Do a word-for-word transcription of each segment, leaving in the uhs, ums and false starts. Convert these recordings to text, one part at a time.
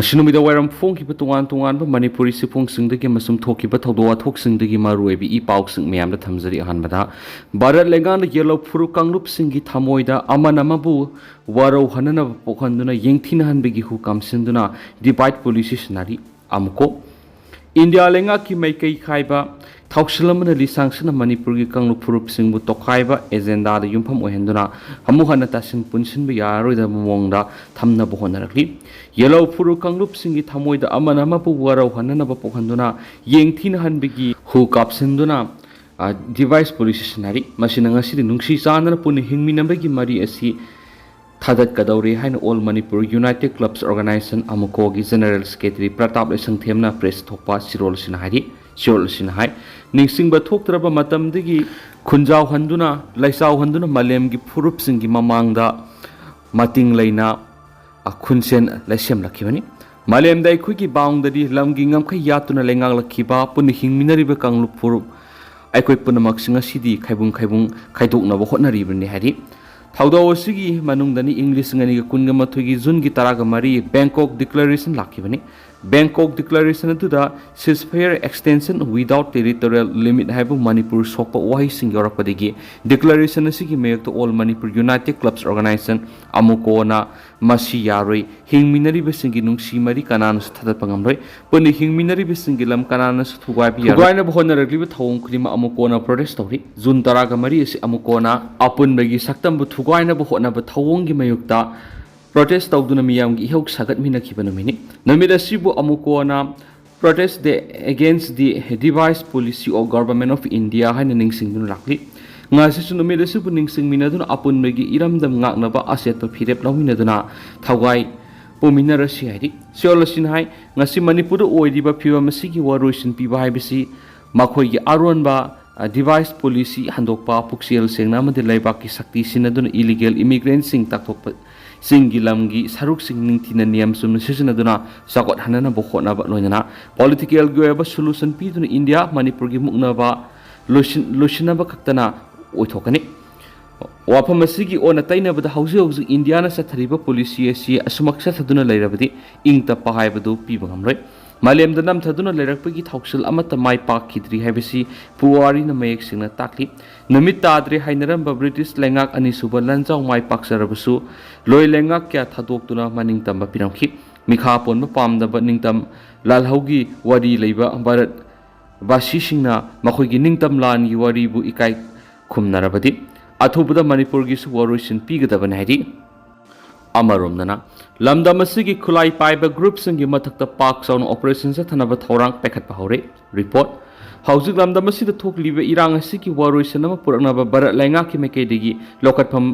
ꯉꯁꯤ ꯅꯨꯃꯤꯗꯥꯡ ꯋꯥꯏꯔꯝ ꯐꯣꯡꯈꯤꯕ ꯇꯣꯉꯥꯟ ꯇꯣꯉꯥꯟꯕ ꯃꯅꯤꯄꯨꯔꯤ ꯆꯦꯐꯣꯡꯁꯤꯡꯗꯒꯤ ꯑꯃꯁꯨꯡ ꯊꯣꯛꯈꯤꯕ ꯊꯧꯗꯣꯛ ꯋꯥꯊꯣꯛꯁꯤꯡꯗꯒꯤ ꯃꯔꯨꯑꯣꯏꯕ ꯏ ꯄꯥꯎꯁꯤꯡ ꯃꯌꯥꯝꯗ ꯊꯝꯖꯔꯤ꯫ ꯑꯍꯥꯟꯕꯗ, ꯚꯥꯔꯠ ꯂꯩꯉꯥꯛꯅ ꯌꯦꯜꯍꯧ ꯐꯨꯔꯨꯞ ꯀꯥꯡꯂꯨꯞꯁꯤꯡꯒꯤ ꯊꯃꯣꯏꯗ ꯑꯃꯅ ꯑꯃꯕꯨ ꯋꯥꯔꯧꯍꯟꯅꯅꯕ ꯄꯣꯛꯍꯟꯗꯨꯅ ꯌꯦꯡꯊꯤꯅꯍꯟꯕꯒꯤ ꯍꯨ ꯀꯥꯝꯁꯤꯟꯗꯨꯅ divide policy ꯁꯤꯖꯤꯟꯅꯔꯤ꯫ ꯑꯃꯨꯛꯀꯣ, ꯏꯟꯗꯤꯌꯥ ꯂꯩꯉꯥꯛꯀꯤ ꯃꯥꯏꯀꯩ ꯈꯥꯏꯕ ꯊꯧꯁꯤꯜ ꯑꯃꯅ ꯂꯤꯁꯥꯡꯁꯤꯟꯅ ꯃꯅꯤꯄꯨꯔꯒꯤ ꯀꯥꯡꯂꯨꯞ ꯐꯨꯔꯨꯞꯁꯤꯡꯕꯨ ꯇꯣꯈꯥꯏꯕ ꯑꯦꯖꯦꯟꯗꯥꯗ ꯌꯨꯝꯐꯝ ꯑꯣꯏꯍꯟꯗꯨꯅ ꯑꯃꯨꯛ ꯍꯟꯅ ꯇꯥꯁꯤꯟ ꯄꯨꯟꯁꯤꯟꯕ ꯌꯥꯔꯔꯣꯏꯗꯕ ꯃꯑꯣꯡꯗ ꯊꯝꯅꯕ ꯍꯣꯠꯅꯔꯛꯂꯤ꯫ ꯌꯦꯜꯍꯧ ꯐꯨꯔꯨꯞ ꯀꯥꯡꯂꯨꯞꯁꯤꯡꯒꯤ ꯊꯃꯣꯏꯗ ꯑꯃꯅ ꯑꯃꯕꯨ ꯋꯥꯔꯧꯍꯟꯅꯅꯕ ꯄꯣꯛꯍꯟꯗꯨꯅ ꯌꯦꯡꯊꯤꯅꯍꯟꯕꯒꯤ ꯍꯨ ꯀꯥꯞꯁꯤꯟꯗꯨꯅ, ꯑ, divide policy ꯁꯤꯖꯤꯟꯅꯔꯤ꯫ ꯃꯁꯤꯅ ꯉꯁꯤꯗꯤ ꯅꯨꯡꯁꯤ ꯆꯥꯟꯅꯅ ꯄꯨꯟꯅ ꯍꯤꯡꯃꯤꯟꯅꯕꯒꯤ ꯃꯔꯤ ꯑꯁꯤ ꯊꯥꯗꯠꯀꯗꯧꯔꯦ ꯍꯥꯏꯅ All Manipur United Clubs Organization, ꯑꯃꯨꯀꯣꯒꯤ General Secretary Pratap ꯂꯩꯁꯪꯊꯦꯝꯅ press ꯊꯣꯛꯄ ꯆꯦꯔꯣꯜ ꯑꯁꯤꯅ ꯍꯥꯏꯔꯤ꯫ ꯆꯦꯔꯣꯜ ꯑꯁꯤꯅ ꯍꯥꯏ, ꯅꯤꯡꯁꯤꯡꯕ ꯊꯣꯛꯇ꯭ꯔꯕ ꯃꯇꯝꯗꯒꯤ ꯈꯨꯟꯖꯥꯎꯍꯟꯗꯨꯅ, ꯂꯩꯆꯥꯎꯍꯟꯗꯨꯅ ꯃꯥꯂꯦꯝꯒꯤ ꯐꯨꯔꯨꯞꯁꯤꯡꯒꯤ ꯃꯃꯥꯡꯗ ꯃꯇꯤꯡ ꯂꯩꯅ, ꯑ, ꯈꯨꯟꯁꯦꯟ ꯂꯩꯁꯦꯝꯂꯛꯈꯤꯕꯅꯤ꯫ ꯃꯥꯂꯦꯝꯗ ꯑꯩꯈꯣꯏꯒꯤ boundary, ꯂꯝꯒꯤ ꯉꯝꯈꯩ ꯌꯥꯠꯇꯨꯅ ꯂꯩꯉꯥꯛꯂꯛꯈꯤꯕ ꯄꯨꯟꯅ ꯍꯤꯡꯃꯤꯟꯅꯔꯤꯕ ꯀꯥꯡꯂꯨꯞ ꯐꯨꯔꯨꯞ ꯑꯩꯈꯣꯏ ꯄꯨꯝꯅꯃꯛꯁꯤ ꯉꯁꯤꯗꯤ ꯈꯥꯏꯕꯨꯡ ꯈꯥꯏꯕꯨꯡ ꯈꯥꯏꯗꯣꯛꯅꯕ ꯍꯣꯠꯅꯔꯤꯕꯅꯤ ꯍꯥꯏꯔꯤ꯫ ꯊꯧꯗꯥꯎ ꯑꯁꯤꯒꯤ ꯃꯅꯨꯡꯗꯅꯤ ꯏꯪ ꯂꯤꯁꯤꯡ ꯑꯅꯤꯒ ꯀꯨꯟꯒ ꯃꯥꯊꯣꯏꯒꯤ ꯖꯨꯟꯒꯤ ꯇꯔꯥꯒ ꯃꯔꯤ Bangkok Declaration ꯂꯥꯛꯈꯤꯕꯅꯤ꯫ Bangkok Declaration ꯑꯗꯨꯗ ceasefire extension without territorial limit ꯍꯥꯏꯕ ꯃꯅꯤꯄꯨꯔ ꯁꯣꯛꯄ ꯋꯥꯍꯩꯁꯤꯡ ꯌꯥꯎꯔꯛꯄꯗꯒꯤ declaration ꯑꯁꯤꯒꯤ ꯃꯥꯌꯣꯛꯇ All Manipur United Clubs Organization, ꯑꯃꯨꯀꯣꯅ ꯃꯁꯤ ꯌꯥꯔꯣꯏ, ꯍꯤꯡꯃꯤꯟꯅꯔꯤꯕꯁꯤꯡꯒꯤ ꯅꯨꯡꯁꯤ ꯃꯔꯤ ꯀꯅꯥꯅꯁꯨ ꯊꯥꯗꯠꯄ ꯉꯝꯂꯣꯏ, ꯄꯨꯟꯅ ꯍꯤꯡꯃꯤꯟꯅꯔꯤꯕꯁꯤꯡꯒꯤ ꯂꯝ ꯀꯅꯥꯅꯁꯨ ꯊꯨꯒꯥꯏꯕ ꯌꯥꯔꯣꯏ꯫ ꯊꯨꯒꯥꯏꯅꯕ ꯍꯣꯠꯅꯔꯛꯂꯤꯕ ꯊꯧꯑꯣꯡ ꯈꯨꯗꯤꯡꯃꯛ ꯑꯃꯨꯀꯣꯅ protest ꯇꯧꯔꯤ꯫ ꯖꯨꯟ ꯇꯔꯥꯒ ꯃꯔꯤ ꯑꯁꯤ ꯑꯃꯨꯀꯣꯅ ꯑꯄꯨꯟꯕꯒꯤ ꯁꯛꯇꯝꯕꯨ ꯊꯨꯒꯥꯏꯅꯕ ꯍꯣꯠꯅꯕ ꯊꯧꯑꯣꯡꯒꯤ ꯃꯥꯌꯣꯛꯇ protest ꯇꯧꯗꯨꯅ ꯃꯤꯌꯥꯝꯒꯤ ꯏꯍꯧ ꯁꯥꯒꯠꯃꯤꯟꯅꯈꯤꯕ ꯅꯨꯃꯤꯠꯅꯤ꯫ ꯅꯨꯃꯤꯠ ꯑꯁꯤꯕꯨ ꯑꯃꯨꯀꯣꯅ Protest Day Against the Divide Policy of Government of India ꯍꯥꯏꯅ ꯅꯤꯡꯁꯤꯡꯗꯨꯅ ꯂꯥꯛꯂꯤ꯫ ꯉꯁꯤꯁꯨ ꯅꯨꯃꯤꯠ ꯑꯁꯤꯕꯨ ꯅꯤꯡꯁꯤꯡꯃꯤꯟꯅꯗꯨꯅ ꯑꯄꯨꯟꯕꯒꯤ ꯏꯔꯝꯗꯝ ꯉꯥꯛꯅꯕ ꯑꯆꯦꯠꯄ ꯐꯤꯔꯦꯞ ꯂꯧꯃꯤꯟꯅꯗꯨꯅ ꯊꯋꯥꯏ ꯄꯨꯃꯤꯟꯅꯔꯁꯤ ꯍꯥꯏꯔꯤ꯫ ꯆꯦꯔꯣꯜ ꯑꯁꯤꯅ ꯍꯥꯏ, ꯉꯁꯤ ꯃꯅꯤꯄꯨꯔꯗ ꯑꯣꯏꯔꯤꯕ ꯐꯤꯕꯝ ꯑꯁꯤꯒꯤ ꯋꯥꯔꯣꯏꯁꯤꯟ ꯄꯤꯕ ꯍꯥꯏꯕꯁꯤ ꯃꯈꯣꯏꯒꯤ ꯑꯔꯣꯟꯕ, ꯑ, divide policy ꯍꯟꯗꯣꯛꯄ, ꯄꯨꯛꯆꯦꯜ ꯁꯦꯡꯅ ꯑꯃꯗꯤ ꯂꯩꯕꯥꯛꯀꯤ ꯁꯛꯇꯤ ꯁꯤꯟꯅꯗꯨꯅ illegal immigrantꯁꯤꯡ ꯇꯥꯛꯊꯣꯛꯄ, ꯆꯤꯡꯒꯤ ꯂꯝꯒꯤ ꯁꯔꯨꯛꯁꯤꯡ ꯅꯤꯡꯊꯤꯅ ꯅꯤꯌꯝ ꯆꯨꯝꯅ ꯁꯤꯖꯤꯟꯅꯗꯨꯅ ꯆꯥꯎꯈꯠꯍꯟꯅꯅꯕ ꯍꯣꯠꯅꯕ, ꯂꯣꯏꯅꯅ political ꯒꯤ ꯑꯣꯏꯕ solution ꯄꯤꯗꯨꯅ ꯏꯟꯗꯤꯌꯥ ꯃꯅꯤꯄꯨꯔꯒꯤ ꯃꯨꯛꯅꯕ ꯂꯣꯏꯁꯤꯟ-, ꯂꯣꯏꯁꯤꯟꯅꯕ ꯈꯛꯇꯅ ꯑꯣꯏꯊꯣꯛꯀꯅꯤ꯫ ꯋꯥꯐꯝ ꯑꯁꯤꯒꯤ ꯑꯣꯟꯅ ꯇꯩꯅꯕꯗ ꯍꯧꯖꯤꯛ ꯍꯧꯖꯤꯛ ꯏꯟꯗꯤꯌꯥꯅ ꯆꯠꯊꯔꯤꯕ ꯄꯣꯂꯤꯁꯤ ꯑꯁꯤ ꯑꯁꯨꯃꯛ ꯆꯠꯊꯗꯨꯅ ꯂꯩꯔꯕꯗꯤ ꯏꯪ ꯇꯞꯄ ꯍꯥꯏꯕꯗꯨ ꯄꯤꯕ ꯉꯝꯂꯣꯏ꯫ ꯃꯥꯂꯦꯝꯗ ꯅꯝꯊꯗꯨꯅ ꯂꯩꯔꯛꯄꯒꯤ ꯊꯧꯁꯤꯜ ꯑꯃꯠꯇ ꯃꯥꯏ ꯄꯥꯛꯈꯤꯗ꯭ꯔꯤ ꯍꯥꯏꯕꯁꯤ ꯄꯨꯋꯥꯔꯤꯅ ꯃꯌꯦꯛ ꯁꯦꯡꯅ ꯇꯥꯛꯂꯤ꯫ ꯅꯨꯃꯤꯠ ꯇꯥꯗ꯭ꯔꯦ ꯍꯥꯏꯅꯔꯝꯕ ꯕ꯭ꯔꯤꯇꯤꯁ ꯂꯩꯉꯥꯛ ꯑꯅꯤꯁꯨꯕ ꯂꯥꯟꯖꯥꯎ ꯃꯥꯏ ꯄꯥꯛꯆꯔꯕꯁꯨ ꯂꯣꯏ ꯂꯩꯉꯥꯛ ꯀꯌꯥ ꯊꯥꯗꯣꯛꯇꯨꯅ ꯃꯅꯤꯡ ꯇꯝꯕ ꯄꯤꯔꯝꯈꯤ꯫ ꯃꯤꯈꯥ ꯄꯣꯟꯕ ꯄꯥꯝꯗꯕ ꯅꯤꯡꯇꯝ ꯂꯥꯜꯍꯧꯒꯤ ꯋꯥꯔꯤ ꯂꯩꯕ ꯚꯥꯔꯠ ꯕꯥꯁꯤꯁꯤꯡꯅ ꯃꯈꯣꯏꯒꯤ ꯅꯤꯡꯇꯝ ꯂꯥꯟꯒꯤ ꯋꯥꯔꯤꯕꯨ ꯏꯀꯥꯏ ꯈꯨꯝꯅꯔꯕꯗꯤ ꯑꯊꯨꯕꯗ ꯃꯅꯤꯄꯨꯔꯒꯤꯁꯨ ꯋꯥꯔꯣꯏꯁꯤꯟ ꯄꯤꯒꯗꯕꯅꯤ ꯍꯥꯏꯔꯤ꯫ ꯑꯃꯔꯣꯝꯗꯅ ꯂꯝꯗꯝ ꯑꯁꯤꯒꯤ ꯈꯨꯠꯂꯥꯏ ꯄꯥꯏꯕ ꯒ꯭ꯔꯨꯞꯁꯤꯡꯒꯤ ꯃꯊꯛꯇ ꯄꯥꯛ ꯆꯥꯎꯅ ꯑꯣꯄꯔꯦꯁꯟ ꯆꯠꯊꯅꯕ ꯊꯧꯔꯥꯡ ꯄꯥꯏꯈꯠꯄ ꯍꯧꯔꯦ꯫ ꯔꯤꯄꯣꯔꯠ꯫ ꯍꯧꯖꯤꯛ ꯂꯝꯗꯝ ꯑꯁꯤꯗ ꯊꯣꯛꯂꯤꯕ ꯏꯔꯥꯡ ꯑꯁꯤꯒꯤ ꯋꯥꯔꯣꯏꯁꯤꯟ ꯑꯃ ꯄꯨꯔꯛꯅꯕ ꯚꯥꯔꯠ ꯂꯩꯉꯥꯛꯀꯤ ꯃꯥꯏꯀꯩꯗꯒꯤ ꯂꯧꯈꯠꯐꯝ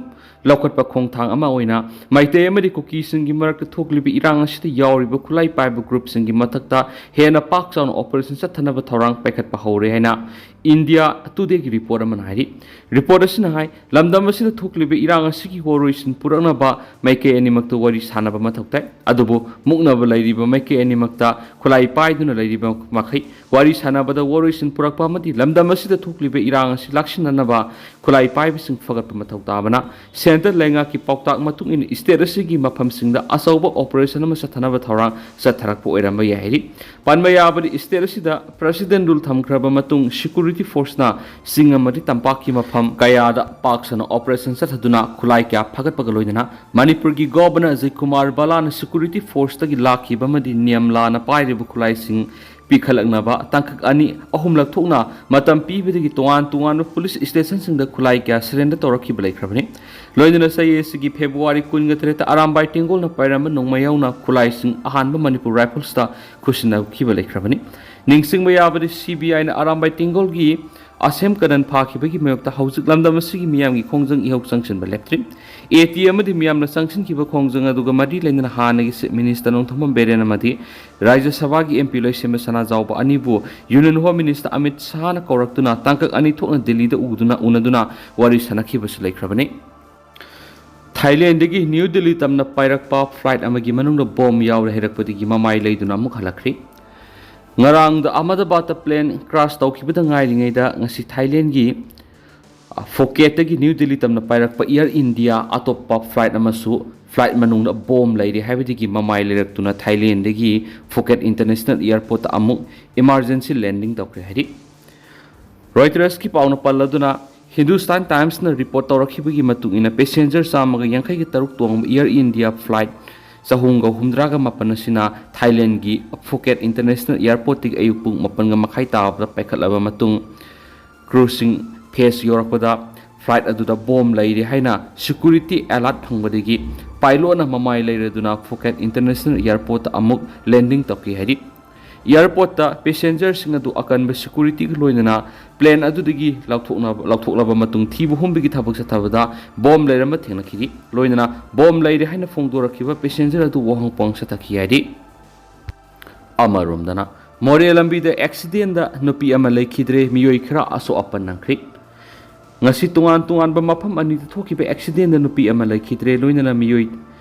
ꯂꯧꯈꯠꯄ ꯈꯣꯡꯊꯥꯡ ꯑꯃ ꯑꯣꯏꯅ ꯃꯩꯇꯩ ꯑꯃꯗꯤ ꯀꯨꯀꯤꯁꯤꯡꯒꯤ ꯃꯔꯛꯇ ꯊꯣꯛꯂꯤꯕ ꯏꯔꯥꯡ ꯑꯁꯤꯗ ꯌꯥꯎꯔꯤꯕ ꯈꯨꯠꯂꯥꯏ ꯄꯥꯏꯕ ꯒ꯭ꯔꯨꯞꯁꯤꯡꯒꯤ ꯃꯊꯛꯇ ꯍꯦꯟꯅ ꯄꯥꯛ ꯆꯥꯎꯅ ꯑꯣꯄꯔꯦꯁꯟ ꯆꯠꯊꯅꯕ ꯊꯧꯔꯥꯡ ꯄꯥꯏꯈꯠꯄ ꯍꯧꯔꯦ ꯍꯥꯏꯅ ꯏꯟꯗꯤꯌꯥ ꯇꯨꯗꯦꯒꯤ ꯔꯤꯄꯣꯔꯠ ꯑꯃꯅ ꯍꯥꯏꯔꯤ꯫ ꯔꯤꯄꯣꯔꯠ ꯑꯁꯤꯅ ꯍꯥꯏ, ꯂꯝꯗꯝ ꯑꯁꯤꯗ ꯊꯣꯛꯂꯤꯕ ꯏꯔꯥꯡ ꯑꯁꯤꯒꯤ ꯋꯥꯔꯣꯏꯁꯤꯟ ꯄꯨꯔꯛꯅꯕ ꯃꯥꯏꯀꯩ ꯑꯅꯤꯃꯛꯇ ꯋꯥꯔꯤ ꯁꯥꯟꯅꯕ ꯃꯊꯧ ꯇꯥꯏ꯫ ꯑꯗꯨꯕꯨ ꯃꯨꯛꯅꯕ ꯂꯩꯔꯤꯕ ꯃꯥꯏꯀꯩ ꯑꯅꯤꯃꯛꯇ ꯈꯨꯠꯂꯥꯏ ꯄꯥꯏꯗꯨꯅ ꯂꯩꯔꯤꯕ ꯃꯈꯩ ꯋꯥꯔꯤ ꯁꯥꯟꯅꯕꯗ ꯋꯥꯔꯣꯏꯁꯤꯟ ꯄꯨꯔꯛꯄ ꯑꯃꯗꯤ ꯂꯝꯗꯝ ꯑꯁꯤꯗ ꯊꯣꯛꯂꯤꯕ ꯏꯔꯥꯡ ꯑꯁꯤ ꯂꯥꯛꯁꯤꯟꯅꯅꯕ ꯈꯨꯠꯂꯥꯏ ꯄꯥꯏꯕꯁꯤꯡ ꯐꯒꯠꯄ ꯃꯊꯧ ꯇꯥꯕꯅ ꯁꯦꯟꯇꯔ ꯂꯩꯉꯥꯛꯀꯤ ꯄꯥꯎꯇꯥꯛ ꯃꯇꯨꯡ ꯏꯟꯅ ꯁ꯭ꯇꯦꯠ ꯑꯁꯤꯒꯤ ꯃꯐꯝꯁꯤꯡꯗ ꯑꯆꯧꯕ ꯑꯣꯄꯔꯦꯁꯟ ꯑꯃ ꯆꯠꯊꯅꯕ ꯊꯧꯔꯥꯡ ꯆꯠꯊꯔꯛꯄ ꯑꯣꯏꯔꯝꯕ ꯌꯥꯏ ꯍꯥꯏꯔꯤ꯫ ꯄꯟꯕ ꯌꯥꯕꯗꯤ, ꯁ꯭ꯇꯦꯠ ꯑꯁꯤꯗ ꯄ꯭ꯔꯦꯁꯤꯗꯦꯟ ꯔꯨꯜ ꯊꯝꯈ꯭ꯔꯕ ꯃꯇꯨꯡ ꯁꯦꯀ꯭ꯌꯨꯔꯤꯇꯤ ꯐꯣꯔꯁꯅ ꯆꯤꯡ ꯑꯃꯗꯤ ꯇꯝꯄꯥꯛꯀꯤ ꯃꯐꯝ ꯀꯌꯥꯗ ꯄꯥꯛ ꯁꯟꯅ ꯑꯣꯄꯔꯦꯁꯟ ꯆꯠꯊꯗꯨꯅ ꯈꯨꯠꯂꯥꯏ ꯀꯌꯥ ꯐꯒꯠꯄꯒ ꯂꯣꯏꯅꯅ ꯃꯅꯤꯄꯨꯔꯒꯤ ꯒꯣꯕꯔꯅꯔ ꯑꯖꯌ ꯀꯨꯃꯥꯔ ꯕꯂꯥꯅ ꯁꯦꯀ꯭ꯌꯨꯔꯤꯇꯤ ꯐꯣꯔꯁꯇꯒꯤ ꯂꯥꯛꯈꯤꯕ ꯑꯃꯗꯤ ꯅꯤꯌꯝ ꯂꯥꯟꯅ ꯄꯥꯏꯔꯤꯕ ꯈꯨꯠꯂꯥꯏꯁꯤꯡ ꯄꯤꯈꯠꯂꯛꯅꯕ ꯇꯥꯡꯀꯛ ꯑꯅꯤ ꯑꯍꯨꯝꯂꯛ ꯊꯣꯛꯅ ꯃꯇꯝ ꯄꯤꯕꯗꯒꯤ ꯇꯣꯉꯥꯟ ꯇꯣꯉꯥꯟꯕ ꯄꯨꯂꯤꯁ ꯁ꯭ꯇꯦꯁꯟꯁꯤꯡꯗ ꯈꯨꯠꯂꯥꯏ ꯀꯌꯥ ꯁꯔꯦꯟꯗꯔ ꯇꯧꯔꯛꯈꯤꯕ ꯂꯩꯈ꯭ꯔꯕꯅꯤ꯫ ꯂꯣꯏꯅꯅ ꯆꯍꯤ ꯑꯁꯤꯒꯤ ꯐꯦꯕ꯭ꯔꯨꯋꯥꯔꯤ ꯀꯨꯟꯒ ꯇꯔꯦꯠꯇ ꯑꯔꯥꯝꯕꯥꯏ ꯇꯦꯡꯒꯣꯜꯅ ꯄꯥꯏꯔꯝꯕ ꯅꯣꯡꯃꯩ ꯌꯥꯎꯅ ꯈꯨꯠꯂꯥꯏꯁꯤꯡ ꯑꯍꯥꯟꯕ ꯃꯅꯤꯄꯨꯔ ꯔꯥꯏꯐꯜꯁꯇ ꯈꯨꯠꯁꯤꯟꯅꯈꯤꯕ ꯂꯩꯈ꯭ꯔꯕꯅꯤ꯫ ꯅꯤꯡꯁꯤꯡꯕ ꯌꯥꯕꯗꯤ, ꯁꯤ ꯕꯤ ꯑꯥꯏꯅ ꯑꯔꯥꯝꯕꯥꯏ ꯇꯦꯡꯒꯣꯜꯒꯤ ꯑꯁꯦꯝ ꯀꯅꯟ ꯐꯥꯈꯤꯕꯒꯤ ꯃꯥꯌꯣꯛꯇ ꯍꯧꯖꯤꯛ ꯂꯝꯗꯝ ꯑꯁꯤꯒꯤ ꯃꯤꯌꯥꯝꯒꯤ ꯈꯣꯡꯖꯪ ꯏꯍꯧ ꯆꯪꯁꯤꯟꯕ ꯂꯦꯞꯇ꯭ꯔꯤ꯫ ꯑꯦ ꯇꯤ ꯑꯃꯗꯤ ꯃꯤꯌꯥꯝꯅ ꯆꯪꯁꯤꯟꯈꯤꯕ ꯈꯣꯡꯖꯪ ꯑꯗꯨꯒ ꯃꯔꯤ ꯂꯩꯅꯅ ꯍꯥꯟꯅꯒꯤ ꯆꯤꯐ ꯃꯤꯅꯤꯁꯇꯔ ꯅꯣꯡꯊꯣꯝꯕꯝ ꯕꯤꯔꯦꯟ ꯑꯃꯗꯤ ꯔꯥꯖ꯭ꯌ ꯁꯚꯥꯒꯤ ꯑꯦꯝ ꯄꯤ ꯂꯣꯏꯁꯦꯝꯕ ꯁꯅꯥꯖꯥꯎꯕ ꯑꯅꯤꯕꯨ ꯌꯨꯅꯤꯌꯟ ꯍꯣꯝ ꯃꯤꯅꯤꯁꯇꯔ ꯑꯃꯤꯠ ꯁꯥꯍꯅ ꯀꯧꯔꯛꯇꯨꯅ ꯇꯥꯡꯀꯛ ꯑꯅꯤ ꯊꯣꯛꯅ ꯗꯤꯜꯂꯤꯗ ꯎꯗꯨꯅ, ꯎꯅꯗꯨꯅ ꯋꯥꯔꯤ ꯁꯥꯅꯈꯤꯕꯁꯨ ꯂꯩꯈ꯭ꯔꯕꯅꯤ꯫ ꯊꯥꯏꯂꯦꯟꯗꯒꯤ ꯅ꯭ꯌꯨ ꯗꯤꯜꯂꯤ ꯇꯝꯅ ꯄꯥꯏꯔꯛꯄ ꯐ꯭ꯂꯥꯏꯠ ꯑꯃꯒꯤ ꯃꯅꯨꯡꯗ ꯕꯣꯝ ꯌꯥꯎꯔꯦ ꯍꯥꯏꯔꯛꯄꯗꯒꯤ ꯃꯃꯥꯏ ꯂꯩꯗꯨꯅ ꯑꯃꯨꯛ ꯍꯜꯂꯛꯈ꯭ꯔꯤ꯫ ꯉꯔꯥꯡꯗ ꯑꯍꯃꯗꯕꯥꯗꯇ ꯄ꯭ꯂꯦꯟ ꯀ꯭ꯔꯥꯁ ꯇꯧꯈꯤꯕꯗ ꯉꯥꯏꯔꯤꯉꯩꯗ ꯉꯁꯤ ꯊꯥꯏꯂꯦꯟꯒꯤ ꯐꯨꯀꯦꯠꯇꯒꯤ ꯅ꯭ꯌꯨ ꯗꯤꯜꯂꯤ ꯇꯝꯅ ꯄꯥꯏꯔꯛꯄ ꯏꯌꯔ ꯏꯟꯗꯤꯌꯥ ꯑꯇꯣꯞꯄ ꯐ꯭ꯂꯥꯏꯠ ꯑꯃꯁꯨ ꯐ꯭ꯂꯥꯏꯠ ꯃꯅꯨꯡꯗ ꯕꯣꯝ ꯂꯩꯔꯦ ꯍꯥꯏꯕꯗꯒꯤ ꯃꯃꯥꯏ ꯂꯩꯔꯛꯇꯨꯅ ꯊꯥꯏꯂꯦꯟꯗꯒꯤ ꯐꯨꯀꯦꯠ ꯏꯟꯇꯔꯅꯦꯁꯅꯦꯜ ꯏꯌꯔꯄꯣꯔꯠꯇ ꯑꯃꯨꯛ ꯏꯃꯥꯔꯖꯦꯟꯁꯤ ꯂꯦꯟꯗꯤꯡ ꯇꯧꯈ꯭ꯔꯦ ꯍꯥꯏꯔꯤ꯫ ꯔꯣꯏꯇꯔꯁꯀꯤ ꯄꯥꯎꯅ ꯄꯜꯂꯗꯨꯅ ꯍꯤꯟꯗꯨꯁꯇꯥꯟ ꯇꯥꯏꯝꯁꯅ ꯔꯤꯄꯣꯔꯠ ꯇꯧꯔꯛꯈꯤꯕꯒꯤ ꯃꯇꯨꯡ ꯏꯟꯅ, ꯄꯦꯁꯦꯟꯖꯔ ꯆꯥꯝꯃꯒ ꯌꯥꯡꯈꯩꯒ ꯇꯔꯨꯛ ꯇꯣꯡꯕ ꯏꯌꯔ ꯏꯟꯗꯤꯌꯥ ꯐ꯭ꯂꯥꯏꯠ ꯆꯍꯨꯝꯒ ꯍꯨꯝꯗ꯭ꯔꯥꯒ ꯃꯥꯄꯟ ꯑꯁꯤꯅ ꯊꯥꯏꯂꯦꯟꯒꯤ ꯐꯨꯀꯦꯠ ꯏꯟꯇꯔꯅꯦꯁꯅꯦꯜ ꯏꯌꯔꯄꯣꯔꯠꯇꯒꯤ ꯑꯌꯨꯛ ꯄꯨꯡ ꯃꯥꯄꯟꯒ ꯃꯈꯥꯏ ꯇꯥꯕꯗ ꯄꯥꯏꯈꯠꯂꯕ ꯃꯇꯨꯡ, ꯀ꯭ꯔꯨꯁꯤꯡ ꯐꯦꯁ ꯌꯧꯔꯛꯄꯗ ꯐ꯭ꯂꯥꯏꯠ ꯑꯗꯨꯗ ꯕꯣꯝ ꯂꯩꯔꯦ ꯍꯥꯏꯅ ꯁꯦꯀ꯭ꯌꯨꯔꯤꯇꯤ ꯑꯦꯂꯔꯠ ꯐꯪꯕꯗꯒꯤ ꯄꯥꯏꯂꯣꯠꯅ ꯃꯃꯥꯏ ꯂꯩꯔꯗꯨꯅ ꯐꯨꯀꯦꯠ ꯏꯟꯇꯔꯅꯦꯁꯅꯦꯜ ꯏꯌꯔꯄꯣꯔꯠꯇ ꯑꯃꯨꯛ ꯂꯦꯟꯗꯤꯡ ꯇꯧꯈꯤ ꯍꯥꯏꯔꯤ꯫ ꯏꯌꯔꯄꯣꯔꯠꯇ ꯄꯦꯁꯦꯟꯖꯔꯁꯤꯡ ꯑꯗꯨ ꯑꯀꯟꯕ ꯁꯦꯀ꯭ꯌꯨꯔꯤꯇꯤꯒ ꯂꯣꯏꯅꯅ ꯄ꯭ꯂꯦꯟ ꯑꯗꯨꯗꯒꯤ ꯂꯧꯊꯣꯛꯅꯕ, ꯂꯧꯊꯣꯛꯂꯕ ꯃꯇꯨꯡ ꯊꯤꯕ ꯍꯨꯝꯕꯒꯤ ꯊꯕꯛ ꯆꯠꯊꯕꯗ ꯕꯣꯝ ꯂꯩꯔꯝꯕ ꯊꯦꯡꯅꯈꯤꯔꯤ꯫ ꯂꯣꯏꯅꯅ ꯕꯣꯝ ꯂꯩꯔꯦ ꯍꯥꯏꯅ ꯐꯣꯡꯗꯣꯔꯛꯈꯤꯕ ꯄꯦꯁꯦꯟꯖꯔ ꯑꯗꯨ ꯋꯥꯍꯪ ꯄꯥꯎꯍꯪ ꯆꯠꯊꯈꯤ ꯍꯥꯏꯔꯤ꯫ ꯑꯃꯔꯣꯝꯗꯅ, ꯃꯣꯔꯦ ꯂꯝꯕꯤꯗ ꯑꯦꯛꯁꯤꯗꯦꯟꯗ ꯅꯨꯄꯤ ꯑꯃ ꯂꯩꯈꯤꯗ꯭ꯔꯦ, ꯃꯤꯑꯣꯏ ꯈꯔ ꯑꯁꯣꯛ ꯑꯄꯟ ꯅꯪꯈ꯭ꯔꯤ꯫ ꯉꯁꯤ ꯇꯣꯉꯥꯟ ꯇꯣꯉꯥꯟꯕ ꯃꯐꯝ ꯑꯅꯤꯗ ꯊꯣꯛꯈꯤꯕ ꯑꯦꯛꯁꯤꯗꯦꯟꯗ ꯅꯨꯄꯤ ꯑꯃ ꯂꯩꯈꯤꯗ꯭ꯔꯦ, ꯂꯣꯏꯅꯅ ꯃꯤꯑꯣꯏ,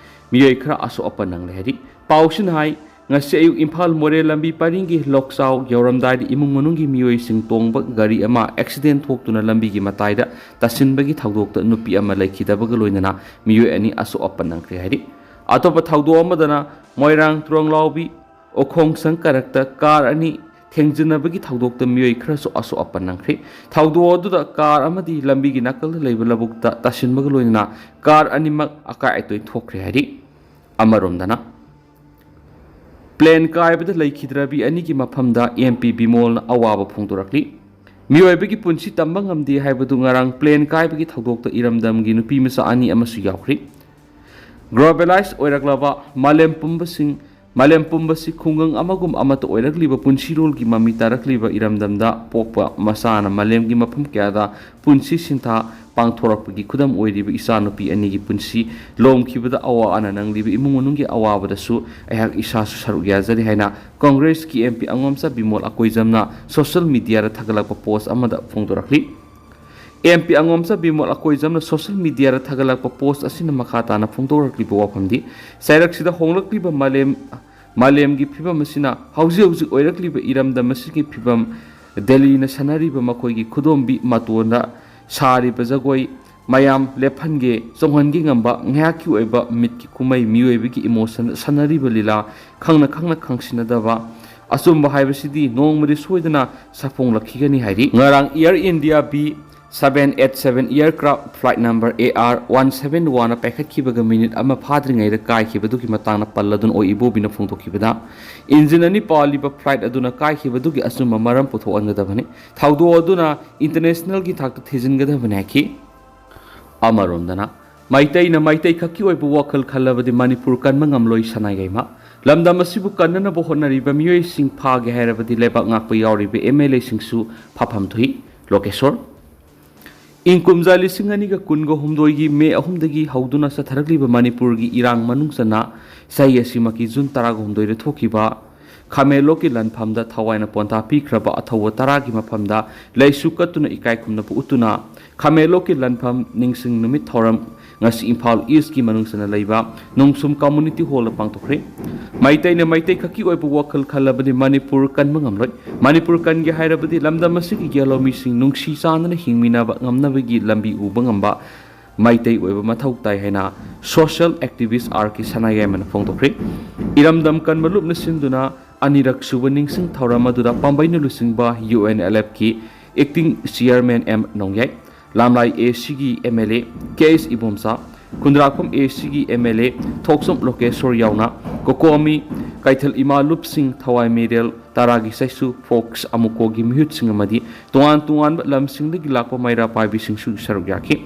ꯃꯤꯑꯣꯏ ꯈꯔ ꯑꯁꯣꯛ ꯑꯄꯟ ꯅꯪꯂꯦ ꯍꯥꯏꯔꯤ꯫ ꯄꯥꯎꯁꯤꯅ ꯍꯥꯏ, ꯉꯁꯤ ꯑꯌꯨꯛ ꯏꯝꯐꯥꯜ ꯃꯣꯔꯦ ꯂꯝꯕꯤ ꯄꯔꯤꯡꯒꯤ ꯂꯣꯛꯆꯥꯎ ꯌꯧꯔꯝꯗꯥꯏꯗ ꯏꯃꯨꯡ ꯃꯅꯨꯡꯒꯤ ꯃꯤꯑꯣꯏꯁꯤꯡ ꯇꯣꯡꯕ ꯒꯥꯔꯤ ꯑꯃ ꯑꯦꯛꯁꯤꯗꯦꯟ ꯊꯣꯛꯇꯨꯅ ꯂꯝꯕꯤꯒꯤ ꯃꯇꯥꯏꯗ ꯇꯥꯁꯤꯟꯕꯒꯤ ꯊꯧꯗꯣꯛꯇ ꯅꯨꯄꯤ ꯑꯃ ꯂꯩꯈꯤꯗꯕꯒ ꯂꯣꯏꯅꯅ ꯃꯤꯑꯣꯏ ꯑꯅꯤ ꯑꯁꯣꯛ ꯑꯄꯟ ꯅꯪꯈ꯭ꯔꯦ ꯍꯥꯏꯔꯤ꯫ ꯑꯇꯣꯞꯄ ꯊꯧꯗꯣꯛ ꯑꯃꯗꯅ ꯃꯣꯏꯔꯥꯡ ꯇ꯭ꯔꯣꯡꯂꯥꯎꯕꯤ ꯑꯣꯈꯣꯡꯁꯪ ꯀꯔꯛꯇ ꯀꯥꯔ ꯑꯅꯤ ꯊꯦꯡꯖꯤꯟꯅꯕꯒꯤ ꯊꯧꯗꯣꯛꯇ ꯃꯤꯑꯣꯏ ꯈꯔꯁꯨ ꯑꯁꯣꯛ ꯑꯄꯟ ꯅꯪꯈ꯭ꯔꯦ꯫ ꯊꯧꯗꯣꯛ ꯑꯗꯨꯗ ꯀꯥꯔ ꯑꯃꯗꯤ ꯂꯝꯕꯤꯒꯤ ꯅꯥꯀꯜꯗ ꯂꯩꯕ ꯂꯧꯕꯨꯛꯇ ꯇꯥꯁꯤꯟꯕꯒ ꯂꯣꯏꯅꯅ ꯀꯥꯔ ꯑꯅꯤꯃꯛ ꯑꯀꯥꯏ ꯑꯇꯣꯏ ꯊꯣꯛꯈ꯭ꯔꯦ ꯍꯥꯏꯔꯤ꯫ ꯑꯃꯔꯣꯝꯗꯅ, ꯄ꯭ꯂꯦꯟ ꯀꯥꯏꯕꯗ ꯂꯩꯈꯤꯗ꯭ꯔꯕꯤ ꯑꯅꯤꯒꯤ ꯃꯐꯝꯗ ꯑꯦꯝ ꯄꯤ ꯕꯤꯃꯣꯜꯅ ꯑꯋꯥꯕ ꯐꯣꯡꯗꯣꯔꯛꯂꯤ꯫ ꯃꯤꯑꯣꯏꯕꯒꯤ ꯄꯨꯟꯁꯤ ꯇꯝꯕ ꯉꯝꯗꯦ ꯍꯥꯏꯕꯗꯨ ꯉꯔꯥꯡ ꯄ꯭ꯂꯦꯟ ꯀꯥꯏꯕꯒꯤ ꯊꯧꯗꯣꯛꯇ ꯏꯔꯝꯗꯝꯒꯤ ꯅꯨꯄꯤ ꯃꯆꯥ ꯑꯅꯤ ꯑꯃꯁꯨ ꯌꯥꯎꯈ꯭ꯔꯤ꯫ ꯒ꯭ꯂꯣꯕꯦꯂꯥꯏꯁ ꯑꯣꯏꯔꯛꯂꯕ ꯃꯥꯂꯦꯝ ꯄꯨꯝꯕꯁꯤꯡ, ꯃꯥꯂꯦꯝ ꯄꯨꯝꯕꯁꯤ ꯈꯨꯡꯒꯪ ꯑꯃꯒꯨꯝ ꯑꯃꯠꯇ ꯑꯣꯏꯔꯛꯂꯤꯕ ꯄꯨꯟꯁꯤꯔꯣꯜꯒꯤ ꯃꯃꯤ ꯇꯥꯔꯛꯂꯤꯕ ꯏꯔꯝꯗꯝꯗ ꯄꯣꯛꯄ ꯃꯆꯥꯅ ꯃꯥꯂꯦꯝꯒꯤ ꯃꯐꯝ ꯀꯌꯥꯗ ꯄꯨꯟꯁꯤ ꯁꯤꯟꯊꯥ ꯄꯥꯡꯊꯣꯔꯛꯄꯒꯤ ꯈꯨꯗꯝ ꯑꯣꯏꯔꯤꯕ ꯏꯆꯥꯅꯨꯄꯤ ꯑꯅꯤꯒꯤ ꯄꯨꯟꯁꯤ ꯂꯣꯝꯈꯤꯕꯗ ꯑꯋꯥ ꯑꯅꯥ ꯅꯪꯂꯤꯕ ꯏꯃꯨꯡ ꯃꯅꯨꯡꯒꯤ ꯑꯋꯥꯕꯗꯁꯨ ꯑꯩꯍꯥꯛ ꯏꯁꯥꯁꯨ ꯁꯔꯨꯛ ꯌꯥꯖꯔꯤ ꯍꯥꯏꯅ ꯀꯪꯒ꯭ꯔꯦꯁꯀꯤ ꯑꯦꯝ ꯄꯤ ꯑꯉꯣꯝꯆꯥ ꯕꯤꯃꯣꯜ ꯑꯀꯣꯏꯖꯝꯅ ꯁꯣꯁꯤꯌꯦꯜ ꯃꯤꯗꯤꯌꯥꯗ ꯊꯥꯒꯠꯂꯛꯄ ꯄꯣꯁ ꯑꯃꯗ ꯐꯣꯡꯗꯣꯔꯛꯂꯤ꯫ ꯑꯦꯝ ꯄꯤ ꯑꯉꯣꯝꯆꯥ ꯕꯤꯃꯣꯜ ꯑꯀꯣꯏꯖꯝꯅ ꯁꯣꯁꯤꯌꯦꯜ ꯃꯤꯗꯤꯌꯥꯗ ꯊꯥꯒꯠꯂꯛꯄ ꯄꯣꯁ ꯑꯁꯤꯅ ꯃꯈꯥ ꯇꯥꯅ ꯐꯣꯡꯗꯣꯔꯛꯂꯤꯕ ꯋꯥꯐꯝꯗꯤ, ꯆꯩꯔꯛꯁꯤꯗ ꯍꯣꯡꯂꯛꯂꯤꯕ ꯃꯥꯂꯦꯝ, ꯃꯥꯂꯦꯝꯒꯤ ꯐꯤꯕꯝ ꯑꯁꯤꯅ ꯍꯧꯖꯤꯛ ꯍꯧꯖꯤꯛ ꯑꯣꯏꯔꯛꯂꯤꯕ ꯏꯔꯝꯗꯝ ꯑꯁꯤꯒꯤ ꯐꯤꯕꯝ, ꯗꯦꯜꯂꯤꯅ ꯁꯥꯟꯅꯔꯤꯕ ꯃꯈꯣꯏꯒꯤ ꯈꯨꯗꯣꯝꯕꯤ ꯃꯇꯣꯟꯗ ꯁꯥꯔꯤꯕ ꯖꯒꯣꯏ, ꯃꯌꯥꯝ ꯂꯦꯞꯍꯟꯒꯦ, ꯆꯣꯡꯍꯟꯒꯦ ꯉꯝꯕ ꯉꯥꯏꯍꯥꯛꯀꯤ ꯑꯣꯏꯕ ꯃꯤꯠꯀꯤ ꯀꯨꯝꯍꯩ, ꯃꯤꯑꯣꯏꯕꯒꯤ ꯏꯃꯣꯁꯟ, ꯁꯥꯟꯅꯔꯤꯕ ꯂꯤꯂꯥ, ꯈꯪꯅ ꯈꯪꯅ ꯈꯪꯁꯤꯟꯅꯗꯕ, ꯑꯆꯨꯝꯕ ꯍꯥꯏꯕꯁꯤꯗꯤ ꯅꯣꯡꯃꯗꯤ ꯁꯣꯏꯗꯅ ꯁꯥꯐꯣꯡꯂꯛꯈꯤꯒꯅꯤ ꯍꯥꯏꯔꯤ꯫ ꯉꯔꯥꯡ Air India B seven eight seven aircraft flight number A R one seven one ꯄꯥꯏꯈꯠꯈꯤꯕꯒ ꯃꯤꯅꯤꯠ ꯑꯃ ꯐꯥꯗ꯭ꯔꯤꯉꯩꯗ ꯀꯥꯏꯈꯤꯕꯗꯨꯒꯤ ꯃꯇꯥꯡꯗ ꯄꯜꯂꯗꯨꯅ ꯑꯣꯏ ꯏꯕꯣꯕꯤꯅ ꯐꯣꯡꯗꯣꯛꯈꯤꯕꯗ, ꯏꯟꯖꯤꯟ ꯑꯅꯤ ꯄꯥꯜꯂꯤꯕ ꯐ꯭ꯂꯥꯏꯠ ꯑꯗꯨꯅ ꯀꯥꯏꯈꯤꯕꯗꯨꯒꯤ ꯑꯆꯨꯝꯕ ꯃꯔꯝ ꯄꯨꯊꯣꯛꯍꯟꯒꯗꯕꯅꯤ꯫ ꯊꯧꯗꯣꯛ ꯑꯗꯨꯅ ꯏꯟꯇꯔꯅꯦꯁꯅꯦꯜꯒꯤ ꯊꯥꯛꯇ ꯊꯤꯖꯤꯟꯒꯗꯕꯅꯤ ꯍꯥꯏꯈꯤ꯫ ꯑꯃꯔꯣꯝꯗꯅ, ꯃꯩꯇꯩꯅ ꯃꯩꯇꯩ ꯈꯛꯀꯤ ꯑꯣꯏꯕ ꯋꯥꯈꯜ ꯈꯜꯂꯕꯗꯤ ꯃꯅꯤꯄꯨꯔ ꯀꯟꯕ ꯉꯝꯂꯣꯏ ꯁꯅꯥꯌꯥꯏꯃ꯫ ꯂꯝꯗꯝ ꯑꯁꯤꯕꯨ ꯀꯟꯅꯅꯕ ꯍꯣꯠꯅꯔꯤꯕ ꯃꯤꯑꯣꯏꯁꯤꯡ ꯐꯥꯒꯦ ꯍꯥꯏꯔꯕꯗꯤ ꯂꯩꯕꯥꯛ ꯉꯥꯛꯄ ꯌꯥꯎꯔꯤꯕ M L A ꯁꯤꯡꯁꯨ ꯐꯥꯐꯝ ꯊꯣꯛꯏ꯫ ꯂꯣꯀꯦꯁꯣꯔ꯫ ꯏꯪ ꯀꯨꯝꯖꯥ ꯂꯤꯁꯤꯡ ꯑꯅꯤꯒ ꯀꯨꯟꯒ ꯍꯨꯝꯗꯣꯏꯒꯤ ꯃꯦ ꯑꯍꯨꯝꯗꯒꯤ ꯍꯧꯗꯨꯅ ꯆꯠꯊꯔꯛꯂꯤꯕ ꯃꯅꯤꯄꯨꯔꯒꯤ ꯏꯔꯥꯡ ꯃꯅꯨꯡ ꯆꯟꯅ ꯆꯍꯤ ꯑꯁꯤꯃꯛꯀꯤ ꯖꯨꯟ ꯇꯔꯥꯒ ꯍꯨꯝꯗꯣꯏꯗ ꯊꯣꯛꯈꯤꯕ ꯈꯥꯃꯦꯟꯂꯣꯛꯀꯤ ꯂꯥꯟꯐꯝꯗ ꯊꯋꯥꯏꯅ ꯄꯣꯟꯊꯥ ꯄꯤꯈ꯭ꯔꯕ ꯑꯊꯧꯕ ꯇꯔꯥꯒꯤ ꯃꯐꯝꯗ ꯂꯩꯁꯨ ꯀꯠꯇꯨꯅ ꯏꯀꯥꯏ ꯈꯨꯝꯅꯕ ꯎꯠꯇꯨꯅ ꯈꯥꯃꯦꯟꯂꯣꯛꯀꯤ ꯂꯥꯟꯐꯝ ꯅꯤꯡꯁꯤꯡ ꯅꯨꯃꯤꯠ ꯊꯧꯔꯝ ꯉꯁꯤ ꯏꯝꯐꯥꯜ ꯏꯁꯀꯤ ꯃꯅꯨꯡ ꯆꯟꯅ ꯂꯩꯕ ꯅꯣꯡꯁꯨꯝ ꯀꯝꯃꯨꯅꯤꯇꯤ ꯍꯣꯜꯗ ꯄꯥꯡꯊꯣꯛꯈ꯭ꯔꯦ꯫ ꯃꯩꯇꯩꯅ ꯃꯩꯇꯩ ꯈꯛꯀꯤ ꯑꯣꯏꯕ ꯋꯥꯈꯜ ꯈꯜꯂꯕꯗꯤ ꯃꯅꯤꯄꯨꯔ ꯀꯟꯕ ꯉꯝꯂꯣꯏ꯫ ꯃꯅꯤꯄꯨꯔ ꯀꯟꯒꯦ ꯍꯥꯏꯔꯕꯗꯤ ꯂꯝꯗꯝ ꯑꯁꯤꯒꯤ ꯌꯦꯜꯍꯧꯃꯤꯁꯤꯡ ꯅꯨꯡꯁꯤ ꯆꯥꯟꯅꯅ ꯍꯤꯡꯃꯤꯟꯅꯕ ꯉꯝꯅꯕꯒꯤ ꯂꯝꯕꯤ ꯎꯕ ꯉꯝꯕ ꯃꯩꯇꯩ ꯑꯣꯏꯕ ꯃꯊꯧ ꯇꯥꯏ ꯍꯥꯏꯅ social activist R K ꯁꯅꯥꯌꯥꯏꯃꯅ ꯐꯣꯡꯗꯣꯛꯈ꯭ꯔꯦ꯫ ꯏꯔꯝꯗꯝ ꯀꯟꯕ ꯂꯨꯞꯅ ꯁꯤꯟꯗꯨꯅ ꯑꯅꯤꯔꯛ ꯁꯨꯕ ꯅꯤꯡꯁꯤꯡ ꯊꯧꯔꯝ ꯑꯗꯨꯗ ꯄꯥꯝꯕꯩꯅ ꯂꯨꯆꯤꯡꯕ U N L F ꯀꯤ acting chairman M ꯅꯣꯡꯌꯥꯏ, ꯂꯥꯝꯂꯥꯏ A C ꯒꯤ M L A K S Ibomcha, ꯈꯨꯟꯗ꯭ꯔꯥꯛꯐꯝ A C ꯒꯤ M L A ꯊꯣꯛꯆꯣꯝ ꯂꯣꯀꯦꯁꯣꯔ ꯌꯥꯎꯅ ꯀꯣꯀꯣꯃꯤ, ꯀꯩꯊꯦꯜ ꯏꯃꯥ ꯂꯨꯞꯁꯤꯡ ꯊꯋꯥꯏ ꯃꯤꯔꯦꯜ ꯇꯔꯥꯒꯤ ꯆꯩꯁꯨ, ꯐꯣꯛꯁ, ꯑꯃꯨꯀꯣꯒꯤ ꯃꯤꯍꯨꯠꯁꯤꯡ ꯑꯃꯗꯤ ꯇꯣꯉꯥꯟ ꯇꯣꯉꯥꯟꯕ ꯂꯝꯁꯤꯡꯗꯒꯤ ꯂꯥꯛꯄ ꯃꯩꯔꯥ ꯄꯥꯏꯕꯤꯁꯤꯡꯁꯨ ꯁꯔꯨꯛ ꯌꯥꯈꯤ꯫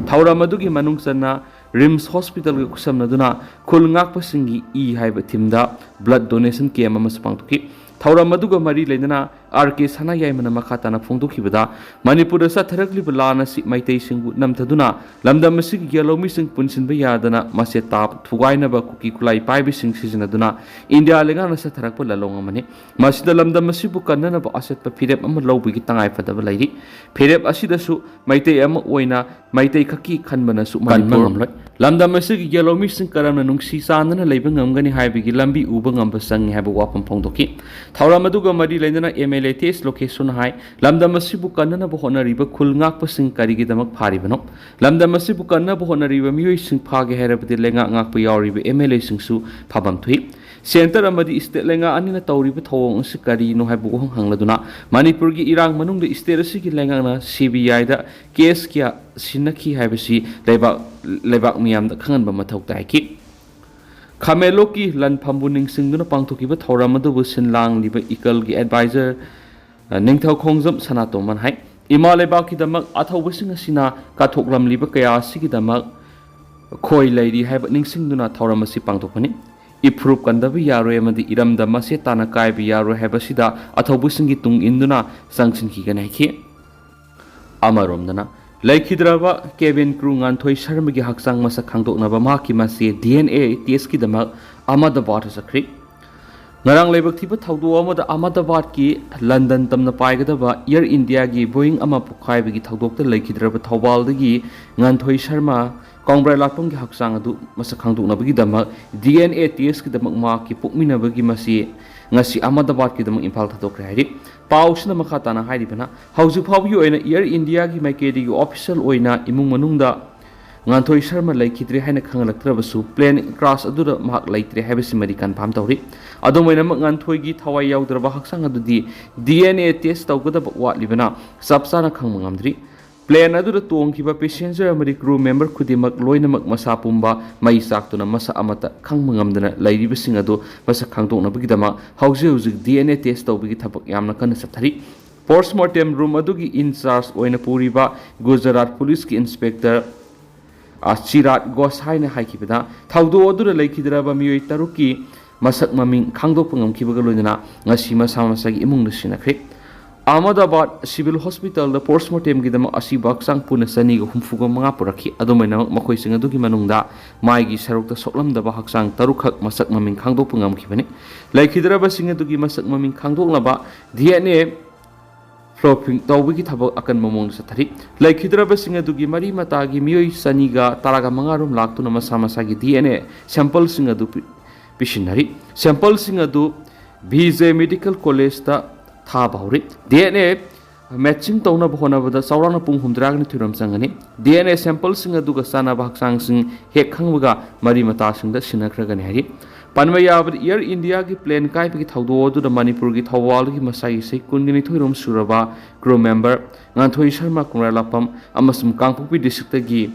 ꯊꯧꯔꯝ ꯑꯗꯨꯒꯤ ꯃꯅꯨꯡ ꯆꯟꯅ ꯔꯤꯝꯁ ꯍꯣꯁꯄꯤꯇꯥꯜꯒ ꯈꯨꯠꯁꯝꯅꯗꯨꯅ ꯈꯨꯜ ꯉꯥꯛꯄꯁꯤꯡꯒꯤ ꯏ ꯍꯥꯏꯕ ꯊꯤꯝꯗ blood donation camp ꯑꯃꯁꯨ ꯄꯥꯡꯊꯣꯛꯈꯤ꯫ ꯊꯧꯔꯝ ꯑꯗꯨꯒ ꯃꯔꯤ ꯂꯩꯅꯅ R K ꯁꯅꯥꯌꯥꯏꯃꯅ ꯃꯈꯥ ꯇꯥꯅ ꯐꯣꯡꯗꯣꯛꯈꯤꯕꯗ, ꯃꯅꯤꯄꯨꯔꯗ ꯆꯠꯊꯔꯛꯂꯤꯕ ꯂꯥꯟ ꯑꯁꯤ ꯃꯩꯇꯩꯁꯤꯡꯕꯨ ꯅꯝꯊꯗꯨꯅ ꯂꯝꯗꯝ ꯑꯁꯤꯒꯤ ꯌꯦꯜꯍꯧꯃꯤꯁꯤꯡ ꯄꯨꯟꯁꯤꯟꯕ ꯌꯥꯗꯅ ꯃꯆꯦꯠ ꯇꯥꯕ ꯊꯨꯒꯥꯏꯅꯕ ꯀꯨꯀꯤ ꯈꯨꯠꯂꯥꯏ ꯄꯥꯏꯕꯁꯤꯡ ꯁꯤꯖꯤꯟꯅꯗꯨꯅ ꯏꯟꯗꯤꯌꯥ ꯂꯩꯉꯥꯛꯅ ꯆꯠꯊꯔꯛꯄ ꯂꯥꯜꯂꯣꯡ ꯑꯃꯅꯤ꯫ ꯃꯁꯤꯗ ꯂꯝꯗꯝ ꯑꯁꯤꯕꯨ ꯀꯟꯅꯅꯕ ꯑꯆꯦꯠꯄ ꯐꯤꯔꯦꯞ ꯑꯃ ꯂꯧꯕꯒꯤ ꯇꯉꯥꯏꯐꯗꯕ ꯂꯩꯔꯤ꯫ ꯐꯤꯔꯦꯞ ꯑꯁꯤꯗꯁꯨ ꯃꯩꯇꯩ ꯑꯃ ꯑꯣꯏꯅ ꯃꯩꯇꯩ ꯈꯛꯀꯤ ꯈꯟꯕꯅꯁꯨ ꯀꯟꯕ ꯃꯅꯤꯄꯨꯔ ꯉꯝꯂꯣꯏ꯫ ꯂꯝꯗꯝ ꯑꯁꯤꯒꯤ ꯌꯦꯜꯍꯧꯃꯤꯁꯤꯡ ꯀꯔꯝꯅ ꯅꯨꯡꯁꯤ ꯆꯥꯟꯅꯅ ꯂꯩꯕ ꯉꯝꯒꯅꯤ ꯍꯥꯏꯕꯒꯤ ꯂꯝꯕꯤ ꯎꯕ ꯉꯝꯕ ꯆꯪꯉꯤ ꯍꯥꯏꯕ ꯋꯥꯐꯝ ꯐꯣꯡꯗꯣꯛꯈꯤ꯫ ꯊꯧꯔꯝ ꯑꯗꯨꯒ ꯃꯔꯤ ꯂꯩꯅꯅ M L A ꯍꯤꯇꯦꯁ ꯂꯣꯀꯦꯁꯣꯅ ꯍꯥꯏ, ꯂꯝꯗꯝ ꯑꯁꯤꯕꯨ ꯀꯟꯅꯅꯕ ꯍꯣꯠꯅꯔꯤꯕ ꯈꯨꯜ ꯉꯥꯛꯄꯁꯤꯡ ꯀꯔꯤꯒꯤꯗꯃꯛ ꯐꯥꯔꯤꯕꯅꯣ? ꯂꯝꯗꯝ ꯑꯁꯤꯕꯨ ꯀꯟꯅꯕ ꯍꯣꯠꯅꯔꯤꯕ ꯃꯤꯑꯣꯏꯁꯤꯡ ꯐꯥꯒꯦ ꯍꯥꯏꯔꯕꯗꯤ ꯂꯩꯉꯥꯛ ꯉꯥꯛꯄ ꯌꯥꯎꯔꯤꯕ ꯑꯦꯝ ꯑꯦꯜ ꯑꯦꯁꯤꯡꯁꯨ ꯐꯥꯐꯝ ꯊꯣꯛꯏ꯫ ꯁꯦꯟꯇꯔ ꯑꯃꯗꯤ ꯁ꯭ꯇꯦꯠ ꯂꯩꯉꯥꯛ ꯑꯅꯤꯅ ꯇꯧꯔꯤꯕ ꯊꯧꯑꯣꯡ ꯑꯁꯤ ꯀꯔꯤꯅꯣ ꯍꯥꯏꯕ ꯋꯥꯍꯪ ꯍꯪꯂꯗꯨꯅ ꯃꯅꯤꯄꯨꯔꯒꯤ ꯏꯔꯥꯡ ꯃꯅꯨꯡꯗ ꯁ꯭ꯇꯦꯠ ꯑꯁꯤꯒꯤ ꯂꯩꯉꯥꯛꯅ ꯁꯤ ꯕꯤ ꯑꯥꯏꯗ ꯀꯦꯁ ꯀꯌꯥ ꯁꯤꯟꯅꯈꯤ ꯍꯥꯏꯕꯁꯤ ꯂꯩꯕꯥꯛ, ꯂꯩꯕꯥꯛ ꯃꯤꯌꯥꯝꯗ ꯈꯪꯍꯟꯕ ꯃꯊꯧ ꯇꯥꯏ꯫ ꯈꯥꯃꯦꯟꯂꯣꯛꯀꯤ ꯂꯟꯐꯝꯕꯨ ꯅꯤꯡꯁꯤꯡꯗꯨꯅ ꯄꯥꯡꯊꯣꯛꯈꯤꯕ ꯊꯧꯔꯝ ꯑꯗꯨꯕꯨ ꯁꯤꯟ ꯂꯥꯡꯂꯤꯕ ꯏꯀꯜꯒꯤ ꯑꯦꯗꯚꯥꯏꯖꯔ, ꯑ, ꯅꯤꯡꯊꯧ ꯈꯣꯡꯖꯝ ꯁꯅꯥꯇꯣꯝꯕꯟ ꯍꯥꯏ꯫ ꯏꯃꯥ ꯂꯩꯕꯥꯛꯀꯤꯗꯃꯛ ꯑꯊꯧꯕꯁꯤꯡ ꯑꯁꯤꯅ ꯀꯠꯊꯣꯛꯂꯝꯂꯤꯕ ꯀꯌꯥ ꯑꯁꯤꯒꯤꯗꯃꯛ ꯈꯣꯏ ꯂꯩꯔꯤ ꯍꯥꯏꯕ ꯅꯤꯡꯁꯤꯡꯗꯨꯅ ꯊꯧꯔꯝ ꯑꯁꯤ ꯄꯥꯡꯊꯣꯛꯄꯅꯤ꯫ ꯏꯐꯨꯔꯨꯞ ꯀꯟꯗꯕ ꯌꯥꯔꯣꯏ ꯑꯃꯗꯤ ꯏꯔꯝꯗꯝ ꯃꯁꯦ ꯇꯥꯅ ꯀꯥꯏꯕ ꯌꯥꯔꯣꯏ ꯍꯥꯏꯕꯁꯤꯗ ꯑꯊꯧꯕꯁꯤꯡꯒꯤ ꯇꯨꯡ ꯏꯟꯗꯨꯅ ꯆꯪꯁꯤꯟꯈꯤꯒꯅꯤ ꯍꯥꯏꯈꯤ꯫ ꯑꯃꯔꯣꯝꯗꯅ, ꯂꯩꯈꯤꯗ꯭ꯔꯕ ꯀꯦꯕꯤꯟ ꯀ꯭ꯔꯨ ꯉꯥꯟꯊꯣꯏ ꯁꯔꯃꯒꯤ ꯍꯛꯆꯥꯡ ꯃꯁꯛ ꯈꯪꯗꯣꯛꯅꯕ ꯃꯍꯥꯛꯀꯤ ꯃꯁꯦ ꯗꯤ ꯑꯦꯟ ꯑꯦ ꯇꯦꯁꯀꯤꯗꯃꯛ ꯑꯍꯃꯗꯕꯥꯗ ꯆꯠꯈ꯭ꯔꯤ꯫ ꯉꯔꯥꯡ ꯂꯥꯏꯕꯛ ꯊꯤꯕ ꯊꯧꯗꯣꯛ ꯑꯃꯗ ꯑꯍꯃꯗꯕꯥꯗꯀꯤ ꯂꯟꯗꯟ ꯇꯝꯅ ꯄꯥꯏꯒꯗꯕ ꯏꯌꯔ ꯏꯟꯗꯤꯌꯥꯒꯤ ꯕꯣꯌꯤꯡ ꯑꯃ ꯄꯣꯈꯥꯏꯕꯒꯤ ꯊꯧꯗꯣꯛꯇ ꯂꯩꯈꯤꯗ꯭ꯔꯕ ꯊꯧꯕꯥꯜꯗꯒꯤ ꯉꯥꯟꯊꯣꯏ ꯁꯔꯃ ꯀꯣꯡꯕ꯭ꯔꯥꯏ ꯂꯥꯛꯄꯝꯒꯤ ꯍꯛꯆꯥꯡ ꯑꯗꯨ ꯃꯁꯛ ꯈꯪꯗꯣꯛꯅꯕꯒꯤꯗꯃꯛ ꯗꯤ ꯑꯦꯟ ꯑꯦ ꯇꯦꯁꯀꯤꯗꯃꯛ ꯃꯍꯥꯛꯀꯤ ꯄꯣꯛꯃꯤꯟꯅꯕꯒꯤ ꯃꯁꯦ ꯉꯁꯤ ꯑꯍꯃꯗꯕꯥꯗꯀꯤꯗꯃꯛ ꯏꯝꯐꯥꯜ ꯊꯥꯗꯣꯛꯈ꯭ꯔꯦ ꯍꯥꯏꯔꯤ꯫ ꯄꯥꯎꯁꯤꯅ ꯃꯈꯥ ꯇꯥꯅ ꯍꯥꯏꯔꯤꯕꯅ, ꯍꯧꯖꯤꯛ ꯐꯥꯎꯕꯒꯤ ꯑꯣꯏꯅ ꯏꯌꯔ ꯏꯟꯗꯤꯌꯥꯒꯤ ꯃꯥꯏꯀꯩꯗꯒꯤ ꯑꯣꯐꯤꯁꯤꯌꯦꯜ ꯑꯣꯏꯅ ꯏꯃꯨꯡ ꯃꯅꯨꯡꯗ ꯉꯥꯟꯊꯣꯏ ꯁꯔꯃ ꯂꯩꯈꯤꯗ꯭ꯔꯦ ꯍꯥꯏꯅ ꯈꯪꯍꯜꯂꯛꯇ꯭ꯔꯕꯁꯨ, ꯄ꯭ꯂꯦꯟ ꯀ꯭ꯔꯥꯁ ꯑꯗꯨꯗ ꯃꯍꯥꯛ ꯂꯩꯇ꯭ꯔꯦ ꯍꯥꯏꯕꯁꯤꯃꯗꯤ ꯀꯟꯐꯥꯔꯝ ꯇꯧꯔꯤ꯫ ꯑꯗꯨꯝ ꯑꯣꯏꯅꯃꯛ, ꯉꯥꯟꯊꯣꯏꯒꯤ ꯊꯋꯥꯏ ꯌꯥꯎꯗ꯭ꯔꯕ ꯍꯛꯆꯥꯡ ꯑꯗꯨꯗꯤ ꯗꯤ ꯑꯦꯟ ꯑꯦ ꯇꯦꯁ ꯇꯧꯒꯗꯕ ꯋꯥꯠꯂꯤꯕꯅ ꯆꯞ ꯆꯥꯅ ꯈꯪꯕ ꯉꯝꯗ꯭ꯔꯤ꯫ ꯄ꯭ꯂꯦꯟ ꯑꯗꯨꯗ ꯇꯣꯡꯈꯤꯕ ꯄꯦꯁꯦꯟꯖꯔ ꯑꯃꯗꯤ ꯀ꯭ꯔꯨ ꯃꯦꯝꯕꯔ ꯈꯨꯗꯤꯡꯃꯛ ꯂꯣꯏꯅꯃꯛ ꯃꯁꯥ ꯄꯨꯝꯕ ꯃꯩ ꯆꯥꯛꯇꯨꯅ ꯃꯁꯛ ꯑꯃꯠꯇ ꯈꯪꯕ ꯉꯝꯗꯅ ꯂꯩꯔꯤꯕꯁꯤꯡ ꯑꯗꯨ ꯃꯁꯛ ꯈꯪꯗꯣꯛꯅꯕꯒꯤꯗꯃꯛ ꯍꯧꯖꯤꯛ ꯍꯧꯖꯤꯛ ꯗꯤ ꯑꯦꯟ ꯑꯦ ꯇꯦꯁ ꯇꯧꯕꯒꯤ ꯊꯕꯛ ꯌꯥꯝꯅ ꯀꯟꯅ ꯆꯠꯊꯔꯤ꯫ ꯄꯣꯁꯃꯣꯔꯇꯦꯝ ꯔꯨꯝ ꯑꯗꯨꯒꯤ ꯏꯟꯆꯥꯔꯖ ꯑꯣꯏꯅ ꯄꯨꯔꯤꯕ ꯒꯨꯖꯔꯥꯠ ꯄꯨꯂꯤꯁꯀꯤ ꯏꯟꯁꯄꯦꯛꯇꯔ, ꯑ, ꯆꯤꯔꯥꯠ ꯒꯣꯁꯥꯏꯅ ꯍꯥꯏꯈꯤꯕꯗ, ꯊꯧꯗꯣꯛ ꯑꯗꯨꯗ ꯂꯩꯈꯤꯗ꯭ꯔꯕ ꯃꯤꯑꯣꯏ ꯇꯔꯨꯛꯀꯤ ꯃꯁꯛ ꯃꯃꯤꯡ ꯈꯪꯗꯣꯛꯄ ꯉꯝꯈꯤꯕꯒ ꯂꯣꯏꯅꯅ ꯉꯁꯤ ꯃꯁꯥ ꯃꯁꯥꯒꯤ ꯏꯃꯨꯡꯗ ꯁꯤꯟꯅꯈ꯭ꯔꯦ꯫ ꯑꯍꯃꯗꯥꯕꯥꯗ ꯁꯤꯚꯤꯜ ꯍꯣꯁꯄꯤꯇꯥꯜꯗ ꯄꯣꯁꯃꯣꯔꯇꯦꯝꯒꯤꯗꯃꯛ ꯑꯁꯤꯕ ꯍꯛꯆꯥꯡ ꯄꯨꯟꯅ ꯆꯅꯤꯒ ꯍꯨꯝꯐꯨꯒ ꯃꯉꯥ ꯄꯨꯔꯛꯈꯤ꯫ ꯑꯗꯨꯝ ꯑꯣꯏꯅꯃꯛ, ꯃꯈꯣꯏꯁꯤꯡ ꯑꯗꯨꯒꯤ ꯃꯅꯨꯡꯗ ꯃꯥꯏꯒꯤ ꯁꯔꯨꯛꯇ ꯁꯣꯛꯂꯝꯗꯕ ꯍꯛꯆꯥꯡ ꯇꯔꯨꯛꯈꯛ ꯃꯁꯛ ꯃꯃꯤꯡ ꯈꯪꯗꯣꯛꯄ ꯉꯝꯈꯤꯕꯅꯤ꯫ ꯂꯩꯈꯤꯗ꯭ꯔꯕꯁꯤꯡ ꯑꯗꯨꯒꯤ ꯃꯁꯛ ꯃꯃꯤꯡ ꯈꯪꯗꯣꯛꯅꯕ ꯗꯤ ꯑꯦꯟ ꯑꯦ ꯐ꯭ꯂꯣꯄꯤꯡ ꯇꯧꯕꯒꯤ ꯊꯕꯛ ꯑꯀꯟꯕ ꯃꯑꯣꯡꯗ ꯆꯠꯊꯔꯤ꯫ ꯂꯩꯈꯤꯗ꯭ꯔꯕꯁꯤꯡ ꯑꯗꯨꯒꯤ ꯃꯔꯤ ꯃꯇꯥꯒꯤ ꯃꯤꯑꯣꯏ ꯆꯅꯤꯒ ꯇꯔꯥꯒ ꯃꯉꯥ ꯔꯣꯝ ꯂꯥꯛꯇꯨꯅ ꯃꯁꯥ ꯃꯁꯥꯒꯤ ꯗꯤ ꯑꯦꯟ ꯑꯦ ꯁꯦꯝꯄꯜꯁꯤꯡ ꯑꯗꯨ ꯄꯤ-, ꯄꯤꯁꯤꯟꯅꯔꯤ꯫ ꯁꯦꯝꯄꯜꯁꯤꯡ ꯑꯗꯨ ꯚꯤ ꯖꯦ ꯃꯦꯗꯤꯀꯦꯜ ꯀꯣꯂꯦꯖꯇ ꯊꯥꯕ ꯍꯧꯔꯤ꯫ ꯗꯤ ꯑꯦꯟ ꯑꯦ ꯃꯦꯠꯆꯤꯡ ꯇꯧꯅꯕ ꯍꯣꯠꯅꯕꯗ ꯆꯥꯎꯔꯥꯛꯅ ꯄꯨꯡ ꯍꯨꯝꯗ꯭ꯔꯥꯒ ꯅꯤꯊꯣꯏꯔꯣꯝ ꯆꯪꯒꯅꯤ꯫ ꯗꯤ ꯑꯦꯟ ꯑꯦ ꯁꯦꯝꯄꯜꯁꯤꯡ ꯑꯗꯨꯒ ꯆꯥꯟꯅꯕ ꯍꯛꯆꯥꯡꯁꯤꯡ ꯍꯦꯛ ꯈꯪꯕꯒ ꯃꯔꯤ ꯃꯇꯥꯁꯤꯡꯗ ꯁꯤꯟꯅꯈ꯭ꯔꯒꯅꯤ ꯍꯥꯏꯔꯤ꯫ ꯄꯟꯕ ꯌꯥꯕꯗ, ꯏꯌꯔ ꯏꯟꯗꯤꯌꯥꯒꯤ ꯄ꯭ꯂꯦꯟ ꯀꯥꯏꯕꯒꯤ ꯊꯧꯗꯣꯛ ꯑꯗꯨꯗ ꯃꯅꯤꯄꯨꯔꯒꯤ ꯊꯧꯕꯥꯜꯗꯒꯤ ꯃꯁꯥꯒꯤ ꯆꯍꯤ ꯀꯨꯟꯒ ꯅꯤꯊꯣꯏꯔꯣꯝ ꯁꯨꯔꯕ ꯀ꯭ꯔꯨ ꯃꯦꯝꯕꯔ ꯉꯥꯟꯊꯣꯏ ꯁꯔꯃ, ꯀꯪꯂꯥꯂꯥꯛꯄꯝ ꯑꯃꯁꯨꯡ ꯀꯥꯡꯄꯣꯛꯄꯤ ꯗꯤꯁꯇ꯭ꯔꯤꯛꯇꯒꯤ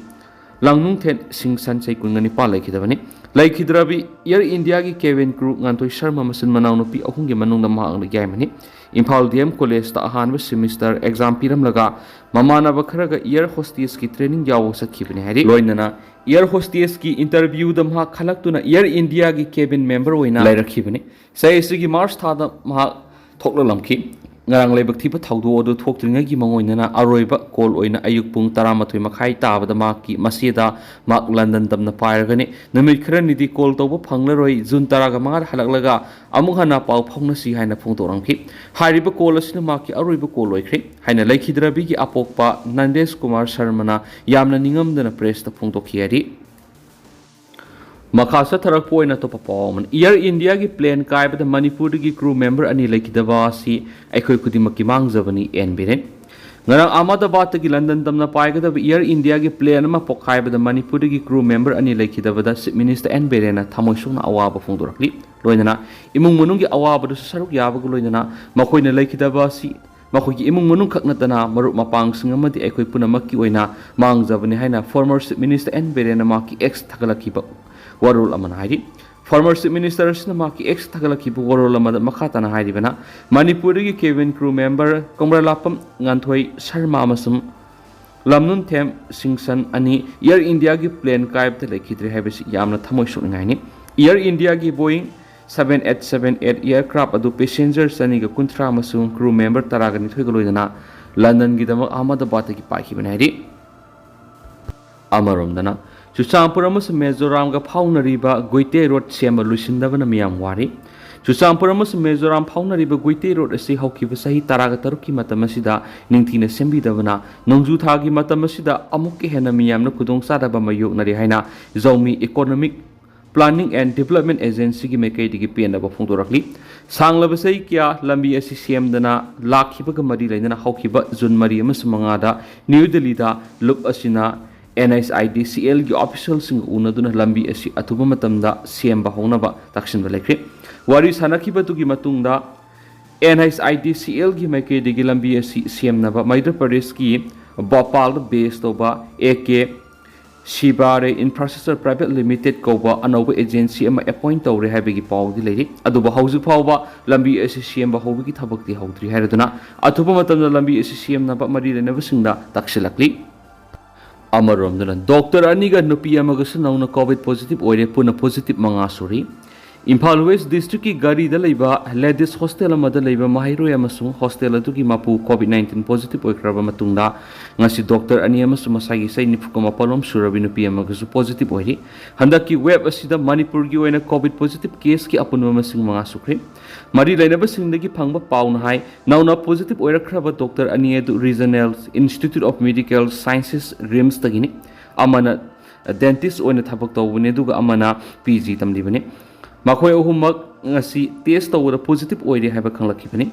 ꯂꯥꯡꯅꯨꯡꯊꯦꯠ ꯁꯤꯡꯁꯟ ꯆꯍꯤ ꯀꯨꯟꯒ ꯅꯤꯄꯥꯟ ꯂꯩꯈꯤꯗꯕꯅꯤ꯫ ꯂꯩꯈꯤꯗ꯭ꯔꯕꯤ ꯏꯌꯔ ꯏꯟꯗꯤꯌꯥꯒꯤ ꯀꯦꯕꯤꯟ ꯀ꯭ꯔꯨ ꯉꯥꯟꯊꯣꯏ ꯁꯔꯃ ꯃꯆꯤꯟ ꯃꯅꯥꯎ ꯅꯨꯄꯤ ꯑꯍꯨꯝꯒꯤ ꯃꯅꯨꯡꯗ ꯃꯍꯥꯛꯅ ꯌꯥꯏꯃꯅꯤ꯫ ꯏꯝꯐꯥꯜ ꯗꯤ ꯑꯦꯝ ꯀꯣꯂꯦꯖꯇ ꯑꯍꯥꯟꯕ ꯁꯤꯃꯤꯁꯇꯔ ꯑꯦꯛꯖꯥꯝ ꯄꯤꯔꯝꯂꯒ ꯃꯃꯥꯟꯅꯕ ꯈꯔꯒ ꯏꯌꯔ ꯍꯣꯁꯇꯦꯁꯀꯤ ꯇ꯭ꯔꯦꯅꯤꯡ ꯌꯥꯎꯕ ꯆꯠꯈꯤꯕꯅꯤ ꯍꯥꯏꯔꯤ꯫ ꯂꯣꯏꯅꯅ ꯏꯌꯔ ꯍꯣꯁꯇꯦꯁꯀꯤ ꯏꯟꯇꯔꯚ꯭ꯌꯨꯗ ꯃꯍꯥꯛ ꯈꯜꯂꯛꯇꯨꯅ ꯏꯌꯔ ꯏꯟꯗꯤꯌꯥꯒꯤ ꯀꯦꯕꯤꯟ ꯃꯦꯝꯕꯔ ꯑꯣꯏꯅ ꯂꯩꯔꯛꯈꯤꯕꯅꯤ꯫ ꯆꯍꯤ ꯑꯁꯤꯒꯤ ꯃꯥꯔꯆ ꯊꯥꯗ ꯃꯍꯥꯛ ꯊꯣꯛꯂꯛꯂꯝꯈꯤ꯫ ꯉꯔꯥꯡ ꯂꯥꯏꯕꯛ ꯊꯤꯕ ꯊꯧꯗꯣꯛ ꯑꯗꯨ ꯊꯣꯛꯇ꯭ꯔꯤꯉꯩꯒꯤ ꯃꯥꯡꯑꯣꯏꯅꯅ ꯑꯔꯣꯏꯕ ꯀꯣꯜ ꯑꯣꯏꯅ ꯑꯌꯨꯛ ꯄꯨꯡ ꯇꯔꯥꯃꯥꯊꯣꯏ ꯃꯈꯥꯏ ꯇꯥꯕꯗ ꯃꯍꯥꯛꯀꯤ ꯃꯆꯦꯗ ꯃꯍꯥꯛ ꯂꯟꯗꯟ ꯇꯝꯅ ꯄꯥꯏꯔꯒꯅꯤ꯫ ꯅꯨꯃꯤꯠ ꯈꯔꯅꯤꯗꯤ ꯀꯣꯜ ꯇꯧꯕ ꯐꯪꯂꯔꯣꯏ꯫ ꯖꯨꯟ ꯇꯔꯥꯒ ꯃꯉꯥꯗ ꯍꯜꯂꯛꯂꯒ ꯑꯃꯨꯛ ꯍꯟꯅ ꯄꯥꯎ ꯐꯥꯎꯅꯁꯤ ꯍꯥꯏꯅ ꯐꯣꯡꯗꯣꯔꯛꯈꯤ꯫ ꯍꯥꯏꯔꯤꯕ ꯀꯣꯜ ꯑꯁꯤꯅ ꯃꯍꯥꯛꯀꯤ ꯑꯔꯣꯏꯕ ꯀꯣꯜ ꯑꯣꯏꯈ꯭ꯔꯦ ꯍꯥꯏꯅ ꯂꯩꯈꯤꯗ꯭ꯔꯕꯤꯒꯤ ꯑꯄꯣꯛꯄ ꯅꯟꯗꯦꯁ ꯀꯨꯃꯥꯔ ꯁꯔꯃꯅ ꯌꯥꯝꯅ ꯅꯤꯡꯉꯝꯗꯅ ꯄ꯭ꯔꯦꯁꯇ ꯐꯣꯡꯗꯣꯛꯈꯤ ꯍꯥꯏꯔꯤ꯫ ꯃꯈꯥ ꯆꯠꯊꯔꯛꯄ ꯑꯣꯏꯅ ꯑꯇꯣꯞꯄ ꯄꯥꯎ ꯑꯃꯅ, ꯏꯌꯔ ꯏꯟꯗꯤꯌꯥꯒꯤ ꯄ꯭ꯂꯦꯟ ꯀꯥꯏꯕꯗ ꯃꯅꯤꯄꯨꯔꯗꯒꯤ ꯀ꯭ꯔꯨ ꯃꯦꯝꯕꯔ ꯑꯅꯤ ꯂꯩꯈꯤꯗꯕ ꯑꯁꯤ ꯑꯩꯈꯣꯏ ꯈꯨꯗꯤꯡꯃꯛꯀꯤ ꯃꯥꯡꯖꯕꯅꯤ, ꯑꯦꯟ ꯕꯤꯔꯦꯟ꯫ ꯉꯔꯥꯡ ꯑꯍꯃꯗꯕꯥꯗꯇꯒꯤ ꯂꯟꯗꯟ ꯇꯝꯅ ꯄꯥꯏꯒꯗꯕ ꯏꯌꯔ ꯏꯟꯗꯤꯌꯥꯒꯤ ꯄ꯭ꯂꯦꯟ ꯑꯃ ꯄꯣꯛꯈꯥꯏꯕꯗ ꯃꯅꯤꯄꯨꯔꯗꯒꯤ ꯀ꯭ꯔꯨ ꯃꯦꯝꯕꯔ ꯑꯅꯤ ꯂꯩꯈꯤꯗꯕꯗ ꯆꯤꯐ ꯃꯤꯅꯤꯁꯇꯔ ꯑꯦꯟ ꯕꯤꯔꯦꯟꯅ ꯊꯃꯣꯏ ꯁꯣꯛꯅ ꯑꯋꯥꯕ ꯐꯣꯡꯗꯣꯔꯛꯂꯤ꯫ ꯂꯣꯏꯅꯅ ꯏꯃꯨꯡ ꯃꯅꯨꯡꯒꯤ ꯑꯋꯥꯕꯗꯁꯨ ꯁꯔꯨꯛ ꯌꯥꯕꯒ ꯂꯣꯏꯅꯅ ꯃꯈꯣꯏꯅ ꯂꯩꯈꯤꯗꯕ ꯑꯁꯤ ꯃꯈꯣꯏꯒꯤ ꯏꯃꯨꯡ ꯃꯅꯨꯡ ꯈꯛ ꯅꯠꯇꯅ ꯃꯔꯨꯞ ꯃꯄꯥꯡꯁꯤꯡ ꯑꯃꯗꯤ ꯑꯩꯈꯣꯏ ꯄꯨꯝꯅꯃꯛꯀꯤ ꯑꯣꯏꯅ ꯃꯥꯡꯖꯕꯅꯤ ꯍꯥꯏꯅ former Chief Minister ꯑꯦꯟ ꯕꯤꯔꯦꯟꯅ ꯃꯍꯥꯛꯀꯤ X ꯊꯥꯒꯠꯂꯛꯈꯤꯕ ꯋꯥꯔꯣꯜ ꯑꯃꯅ ꯍꯥꯏꯔꯤ꯫ Former Chief Minister ꯑꯁꯤꯅ ꯃꯍꯥꯛꯀꯤ X ꯊꯥꯒꯠꯂꯛꯈꯤꯕ ꯋꯥꯔꯣꯜ ꯑꯃꯗ ꯃꯈꯥ ꯇꯥꯅ ꯍꯥꯏꯔꯤꯕꯅ, ꯃꯅꯤꯄꯨꯔꯗꯒꯤ cabin crew member ꯀꯪꯂꯥꯂꯥꯛꯄꯝ ꯉꯥꯟꯊꯣꯏ ꯁꯔꯃ ꯑꯃꯁꯨꯡ ꯂꯝꯅꯨꯟꯊꯦꯝ ꯁꯤꯡꯁꯟ ꯑꯅꯤ Air Indiaꯒꯤ plane ꯀꯥꯏꯕꯗ ꯂꯩꯈꯤꯗ꯭ꯔꯦ ꯍꯥꯏꯕꯁꯤ ꯌꯥꯝꯅ ꯊꯃꯣꯏ ꯁꯣꯛꯅꯤꯡꯉꯥꯏꯅꯤ꯫ Air Indiaꯒꯤ Boeing seven eight seven eight aircraft ꯑꯗꯨ passenger ꯆꯅꯤꯒ ꯀꯨꯟꯊ꯭ꯔꯥ ꯑꯃꯁꯨꯡ crew member ꯇꯔꯥꯒ ꯅꯤꯊꯣꯏꯒ ꯂꯣꯏꯅꯅ ꯂꯟꯗꯟꯒꯤꯗꯃꯛ ꯑꯍꯃꯗꯕꯥꯗꯇꯒꯤ ꯄꯥꯏꯈꯤꯕꯅꯤ ꯍꯥꯏꯔꯤ꯫ ꯑꯃꯔꯣꯝꯗꯅ, ꯆꯨꯔꯆꯥꯟꯄꯨꯔ ꯑꯃꯁꯨꯡ ꯃꯤꯖꯣꯔꯥꯝꯒ ꯐꯥꯎꯅꯔꯤꯕ ꯒꯨꯏꯇꯦ ꯔꯣꯗ ꯁꯦꯝꯕ ꯂꯣꯏꯁꯤꯟꯗꯕꯅ ꯃꯤꯌꯥꯝ ꯋꯥꯔꯤ꯫ ꯆꯨꯔꯆꯥꯟꯄꯨꯔ ꯑꯃꯁꯨꯡ ꯃꯤꯖꯣꯔꯥꯝ ꯐꯥꯎꯅꯔꯤꯕ ꯒꯨꯏꯇꯦ ꯔꯣꯗ ꯑꯁꯤ ꯍꯧꯈꯤꯕ ꯆꯍꯤ ꯇꯔꯥꯒ ꯇꯔꯨꯛꯀꯤ ꯃꯇꯝ ꯑꯁꯤꯗ ꯅꯤꯡꯊꯤꯅ ꯁꯦꯝꯕꯤꯗꯕꯅ, ꯅꯣꯡꯖꯨ ꯊꯥꯒꯤ ꯃꯇꯝ ꯑꯁꯤꯗ ꯑꯃꯨꯛꯀ ꯍꯦꯟꯅ ꯃꯤꯌꯥꯝꯅ ꯈꯨꯗꯣꯡꯆꯥꯗꯕ ꯃꯥꯌꯣꯛꯅꯔꯤ ꯍꯥꯏꯅ ꯖꯧꯃꯤ Economic Planning and Development Agencyꯒꯤ ꯃꯥꯏꯀꯩꯗꯒꯤ ꯄꯦꯟꯅꯕ ꯐꯣꯡꯗꯣꯔꯛꯂꯤ꯫ ꯁꯥꯡꯂꯕ ꯆꯍꯤ ꯀꯌꯥ ꯂꯝꯕꯤ ꯑꯁꯤ ꯁꯦꯝꯗꯅ ꯂꯥꯛꯈꯤꯕꯒ ꯃꯔꯤ ꯂꯩꯅꯅ ꯍꯧꯈꯤꯕ ꯖꯨꯟ ꯃꯔꯤ ꯑꯃꯁꯨꯡ ꯃꯉꯥꯗ ꯅ꯭ꯌꯨ ꯗꯦꯜꯂꯤꯗ ꯂꯨꯞ ꯑꯁꯤꯅ NHIDCLꯒꯤ officialꯁꯤꯡꯒ ꯎꯅꯗꯨꯅ ꯂꯝꯕꯤ ꯑꯁꯤ ꯑꯊꯨꯕ ꯃꯇꯝꯗ ꯁꯦꯝꯕ ꯍꯧꯅꯕ ꯇꯛꯁꯤꯟꯕ ꯂꯩꯈ꯭ꯔꯦ꯫ ꯋꯥꯔꯤ ꯁꯥꯅꯈꯤꯕꯗꯨꯒꯤ ꯃꯇꯨꯡꯗ NHIDCLꯒꯤ ꯃꯥꯏꯀꯩꯗꯒꯤ ꯂꯝꯕꯤ ꯑꯁꯤ ꯁꯦꯝꯅꯕ ꯃꯙ꯭ꯌ ꯄ꯭ꯔꯗꯦꯁꯀꯤ ꯚꯣꯄꯥꯜꯗ base ꯇꯧꯕ AK Shivare Infrastructure Private Limited ꯀꯧꯕ ꯑꯅꯧꯕ agency ꯑꯃ appoint ꯇꯧꯔꯦ ꯍꯥꯏꯕꯒꯤ ꯄꯥꯎꯗꯤ ꯂꯩꯔꯤ꯫ ꯑꯗꯨꯕꯨ ꯍꯧꯖꯤꯛ ꯐꯥꯎꯕ ꯂꯝꯕꯤ ꯑꯁꯤ ꯁꯦꯝꯕ ꯍꯧꯕꯒꯤ ꯊꯕꯛꯇꯤ ꯍꯧꯗ꯭ꯔꯤ ꯍꯥꯏꯔꯗꯨꯅ ꯑꯊꯨꯕ ꯃꯇꯝꯗ ꯂꯝꯕꯤ ꯑꯁꯤ ꯁꯦꯝꯅꯕ ꯃꯔꯤ ꯂꯩꯅꯕꯁꯤꯡꯗ ꯇꯛꯁꯤꯜꯂꯛꯂꯤ꯫ ꯑꯃꯔꯣꯝꯗꯅ ꯗꯣꯛꯇꯔ ꯑꯅꯤꯒ ꯅꯨꯄꯤ ꯑꯃꯒꯁꯨ ꯅꯧꯅ COVID positive ꯑꯣꯏꯔꯦ꯫ ꯄꯨꯟꯅ positive ꯃꯉꯥ ꯁꯨꯔꯤ꯫ ꯏꯝꯐꯥꯜ West Districtꯀꯤ ꯒꯥꯔꯤꯗ ꯂꯩꯕ ladies hostel ꯑꯃꯗ ꯂꯩꯕ ꯃꯍꯩꯔꯣꯏ ꯑꯃꯁꯨꯡ hostel ꯑꯗꯨꯒꯤ ꯃꯄꯨ COVID nineteen positive ꯑꯣꯏꯈ꯭ꯔꯕ ꯃꯇꯨꯡꯗ ꯉꯁꯤ ꯗꯣꯛꯇꯔ ꯑꯅꯤ ꯑꯃꯁꯨꯡ ꯃꯁꯥꯒꯤ ꯆꯍꯤ ꯅꯤꯐꯨꯒ ꯃꯥꯄꯜꯂꯣꯝ ꯁꯨꯔꯕꯤ ꯅꯨꯄꯤ ꯑꯃꯒꯁꯨ positive ꯑꯣꯏꯔꯤ꯫ ꯍꯟꯗꯛꯀꯤ wave ꯑꯁꯤꯗ ꯃꯅꯤꯄꯨꯔꯒꯤ ꯑꯣꯏꯅ COVID positive caseꯀꯤ ꯑꯄꯨꯟꯕ ꯃꯁꯤꯡ ꯃꯉꯥ ꯁꯨꯈ꯭ꯔꯦ꯫ ꯃꯔꯤ ꯂꯩꯅꯕꯁꯤꯡꯗꯒꯤ ꯐꯪꯕ ꯄꯥꯎꯅ ꯍꯥꯏ, ꯅꯧꯅ positive ꯑꯣꯏꯔꯛꯈ꯭ꯔꯕ ꯗꯣꯛꯇꯔ ꯑꯅꯤ ꯑꯗꯨ Regional Institute of Medical Sciences, RIMSꯇꯒꯤꯅꯤ꯫ ꯑꯃꯅ dentist ꯑꯣꯏꯅ ꯊꯕꯛ ꯇꯧꯕꯅꯤ, ꯑꯗꯨꯒ ꯑꯃꯅ PG ꯇꯝꯂꯤꯕꯅꯤ꯫ ꯃꯈꯣꯏ ꯑꯍꯨꯝꯃꯛ ꯉꯁꯤ test ꯇꯧꯕꯗ positive ꯑꯣꯏꯔꯦ ꯍꯥꯏꯕ ꯈꯪꯂꯛꯈꯤꯕꯅꯤ꯫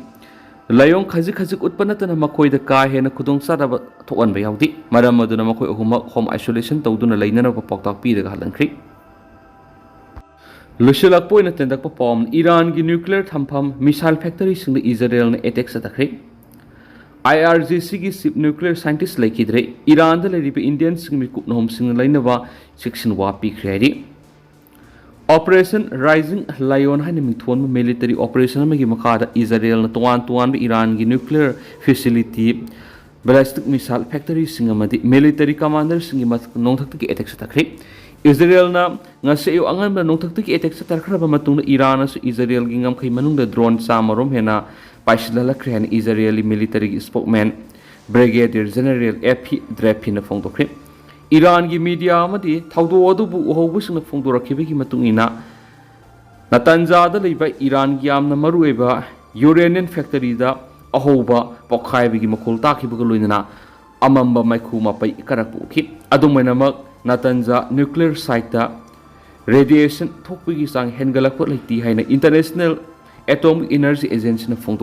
ꯂꯥꯏꯑꯣꯡ ꯈꯖꯤꯛ ꯈꯖꯤꯛ ꯎꯠꯄ ꯅꯠꯇꯅ ꯃꯈꯣꯏꯗ ꯀꯥ ꯍꯦꯟꯅ ꯈꯨꯗꯣꯡꯆꯥꯗꯕ ꯊꯣꯛꯍꯟꯕ ꯌꯥꯎꯗꯦ꯫ ꯃꯔꯝ ꯑꯗꯨꯅ ꯃꯈꯣꯏ ꯑꯍꯨꯝꯃꯛ home isolation ꯇꯧꯗꯨꯅ ꯂꯩꯅꯅꯕ ꯄꯥꯎꯇꯥꯛ ꯄꯤꯔꯒ ꯍꯜꯍꯟꯈ꯭ꯔꯤ꯫ ꯂꯣꯏꯁꯤꯜꯂꯛꯄ ꯑꯣꯏꯅ ꯇꯦꯟꯇꯛꯄ ꯄꯥꯎ ꯑꯃꯅ, ꯏꯔꯥꯟꯒꯤ nuclear ꯊꯝꯐꯝ, missile factoryꯁꯤꯡꯗ ꯏꯖꯔꯦꯜꯅ attack ꯆꯠꯊꯈ꯭ꯔꯦ꯫ IRGCꯒꯤ chief nuclear scientist ꯂꯩꯈꯤꯗ꯭ꯔꯦ꯫ ꯏꯔꯥꯟꯗ ꯂꯩꯔꯤꯕ Indianꯁꯤꯡ ꯃꯤꯀꯨꯞꯅ ꯍꯨꯝꯁꯤꯡꯅ ꯂꯩꯅꯕ ꯆꯦꯛꯁꯤꯟꯋꯥ ꯄꯤꯈ꯭ꯔꯦ ꯍꯥꯏꯔꯤ꯫ Operation Rising Lion ꯍꯥꯏꯅ ꯃꯤꯡꯊꯣꯟꯕ military operation ꯑꯃꯒꯤ ꯃꯈꯥꯗ ꯏꯖꯔꯦꯜꯅ ꯇꯣꯉꯥꯟ ꯇꯣꯉꯥꯟꯕ ꯏꯔꯥꯟꯒꯤ nuclear facility, ballistic missile factoryꯁꯤꯡ ꯑꯃꯗꯤ military commanderꯁꯤꯡꯒꯤ ꯃꯊꯛ-, ꯅꯣꯡꯊꯛꯇꯒꯤ attack ꯆꯠꯊꯈ꯭ꯔꯦ꯫ ꯏꯖꯔꯦꯜꯅ ꯉꯁꯤ ꯑꯌꯨꯛ ꯑꯉꯟꯕ ꯅꯣꯡꯊꯛꯇꯒꯤ attack ꯆꯠꯊꯈ꯭ꯔꯕ ꯃꯇꯨꯡꯗ ꯏꯔꯥꯟꯅꯁꯨ ꯏꯖꯔꯦꯜꯒꯤ ꯉꯝꯈꯩ ꯃꯅꯨꯡꯗ drone ꯆꯥꯝꯃ ꯔꯣꯝ ꯍꯦꯟꯅ ꯄꯥꯏꯁꯤꯜꯍꯜꯂꯛꯈ꯭ꯔꯦ ꯍꯥꯏꯅ ꯏꯖꯔꯦꯜꯒꯤ militaryꯒꯤ spokesman Brigadier General Efi Drepinꯅ ꯐꯣꯡꯗꯣꯛꯈ꯭ꯔꯦ꯫ ꯏꯔꯥꯟꯒꯤ media ꯑꯃꯗꯤ ꯊꯧꯗꯣꯛ ꯑꯗꯨꯕꯨ ꯎꯍꯧꯕꯁꯤꯡꯅ ꯐꯣꯡꯗꯣꯔꯛꯈꯤꯕꯒꯤ ꯃꯇꯨꯡ ꯏꯟꯅ, ꯅꯇꯟꯖꯥꯗ ꯂꯩꯕ ꯏꯔꯥꯟꯒꯤ ꯌꯥꯝꯅ ꯃꯔꯨꯑꯣꯏꯕ uranium factoryꯗ ꯑꯍꯧꯕ ꯄꯣꯈꯥꯏꯕꯒꯤ ꯃꯈꯣꯜ ꯇꯥꯈꯤꯕꯒ ꯂꯣꯏꯅꯅ ꯑꯃꯝꯕ ꯃꯩꯈꯨ ꯃꯄꯩ ꯀꯥꯔꯛꯄ ꯎꯈꯤ꯫ ꯑꯗꯨꯝ ꯑꯣꯏꯅꯃꯛ, ꯅꯇꯟꯖꯥ nuclear siteꯇ ꯔꯦꯗꯤꯌꯦꯁꯟ ꯊꯣꯛꯄꯒꯤ ꯆꯥꯡ ꯍꯦꯟꯒꯠꯂꯛꯄ ꯂꯩꯇꯦ ꯍꯥꯏꯅ ꯏꯟꯇꯔꯅꯦꯁꯅꯦꯜ ꯑꯦꯇꯣꯃꯤꯛ ꯏꯅꯔꯖꯤ ꯑꯦꯖꯦꯟꯁꯤꯅ ꯐꯣꯡꯗꯣꯛꯈꯤ꯫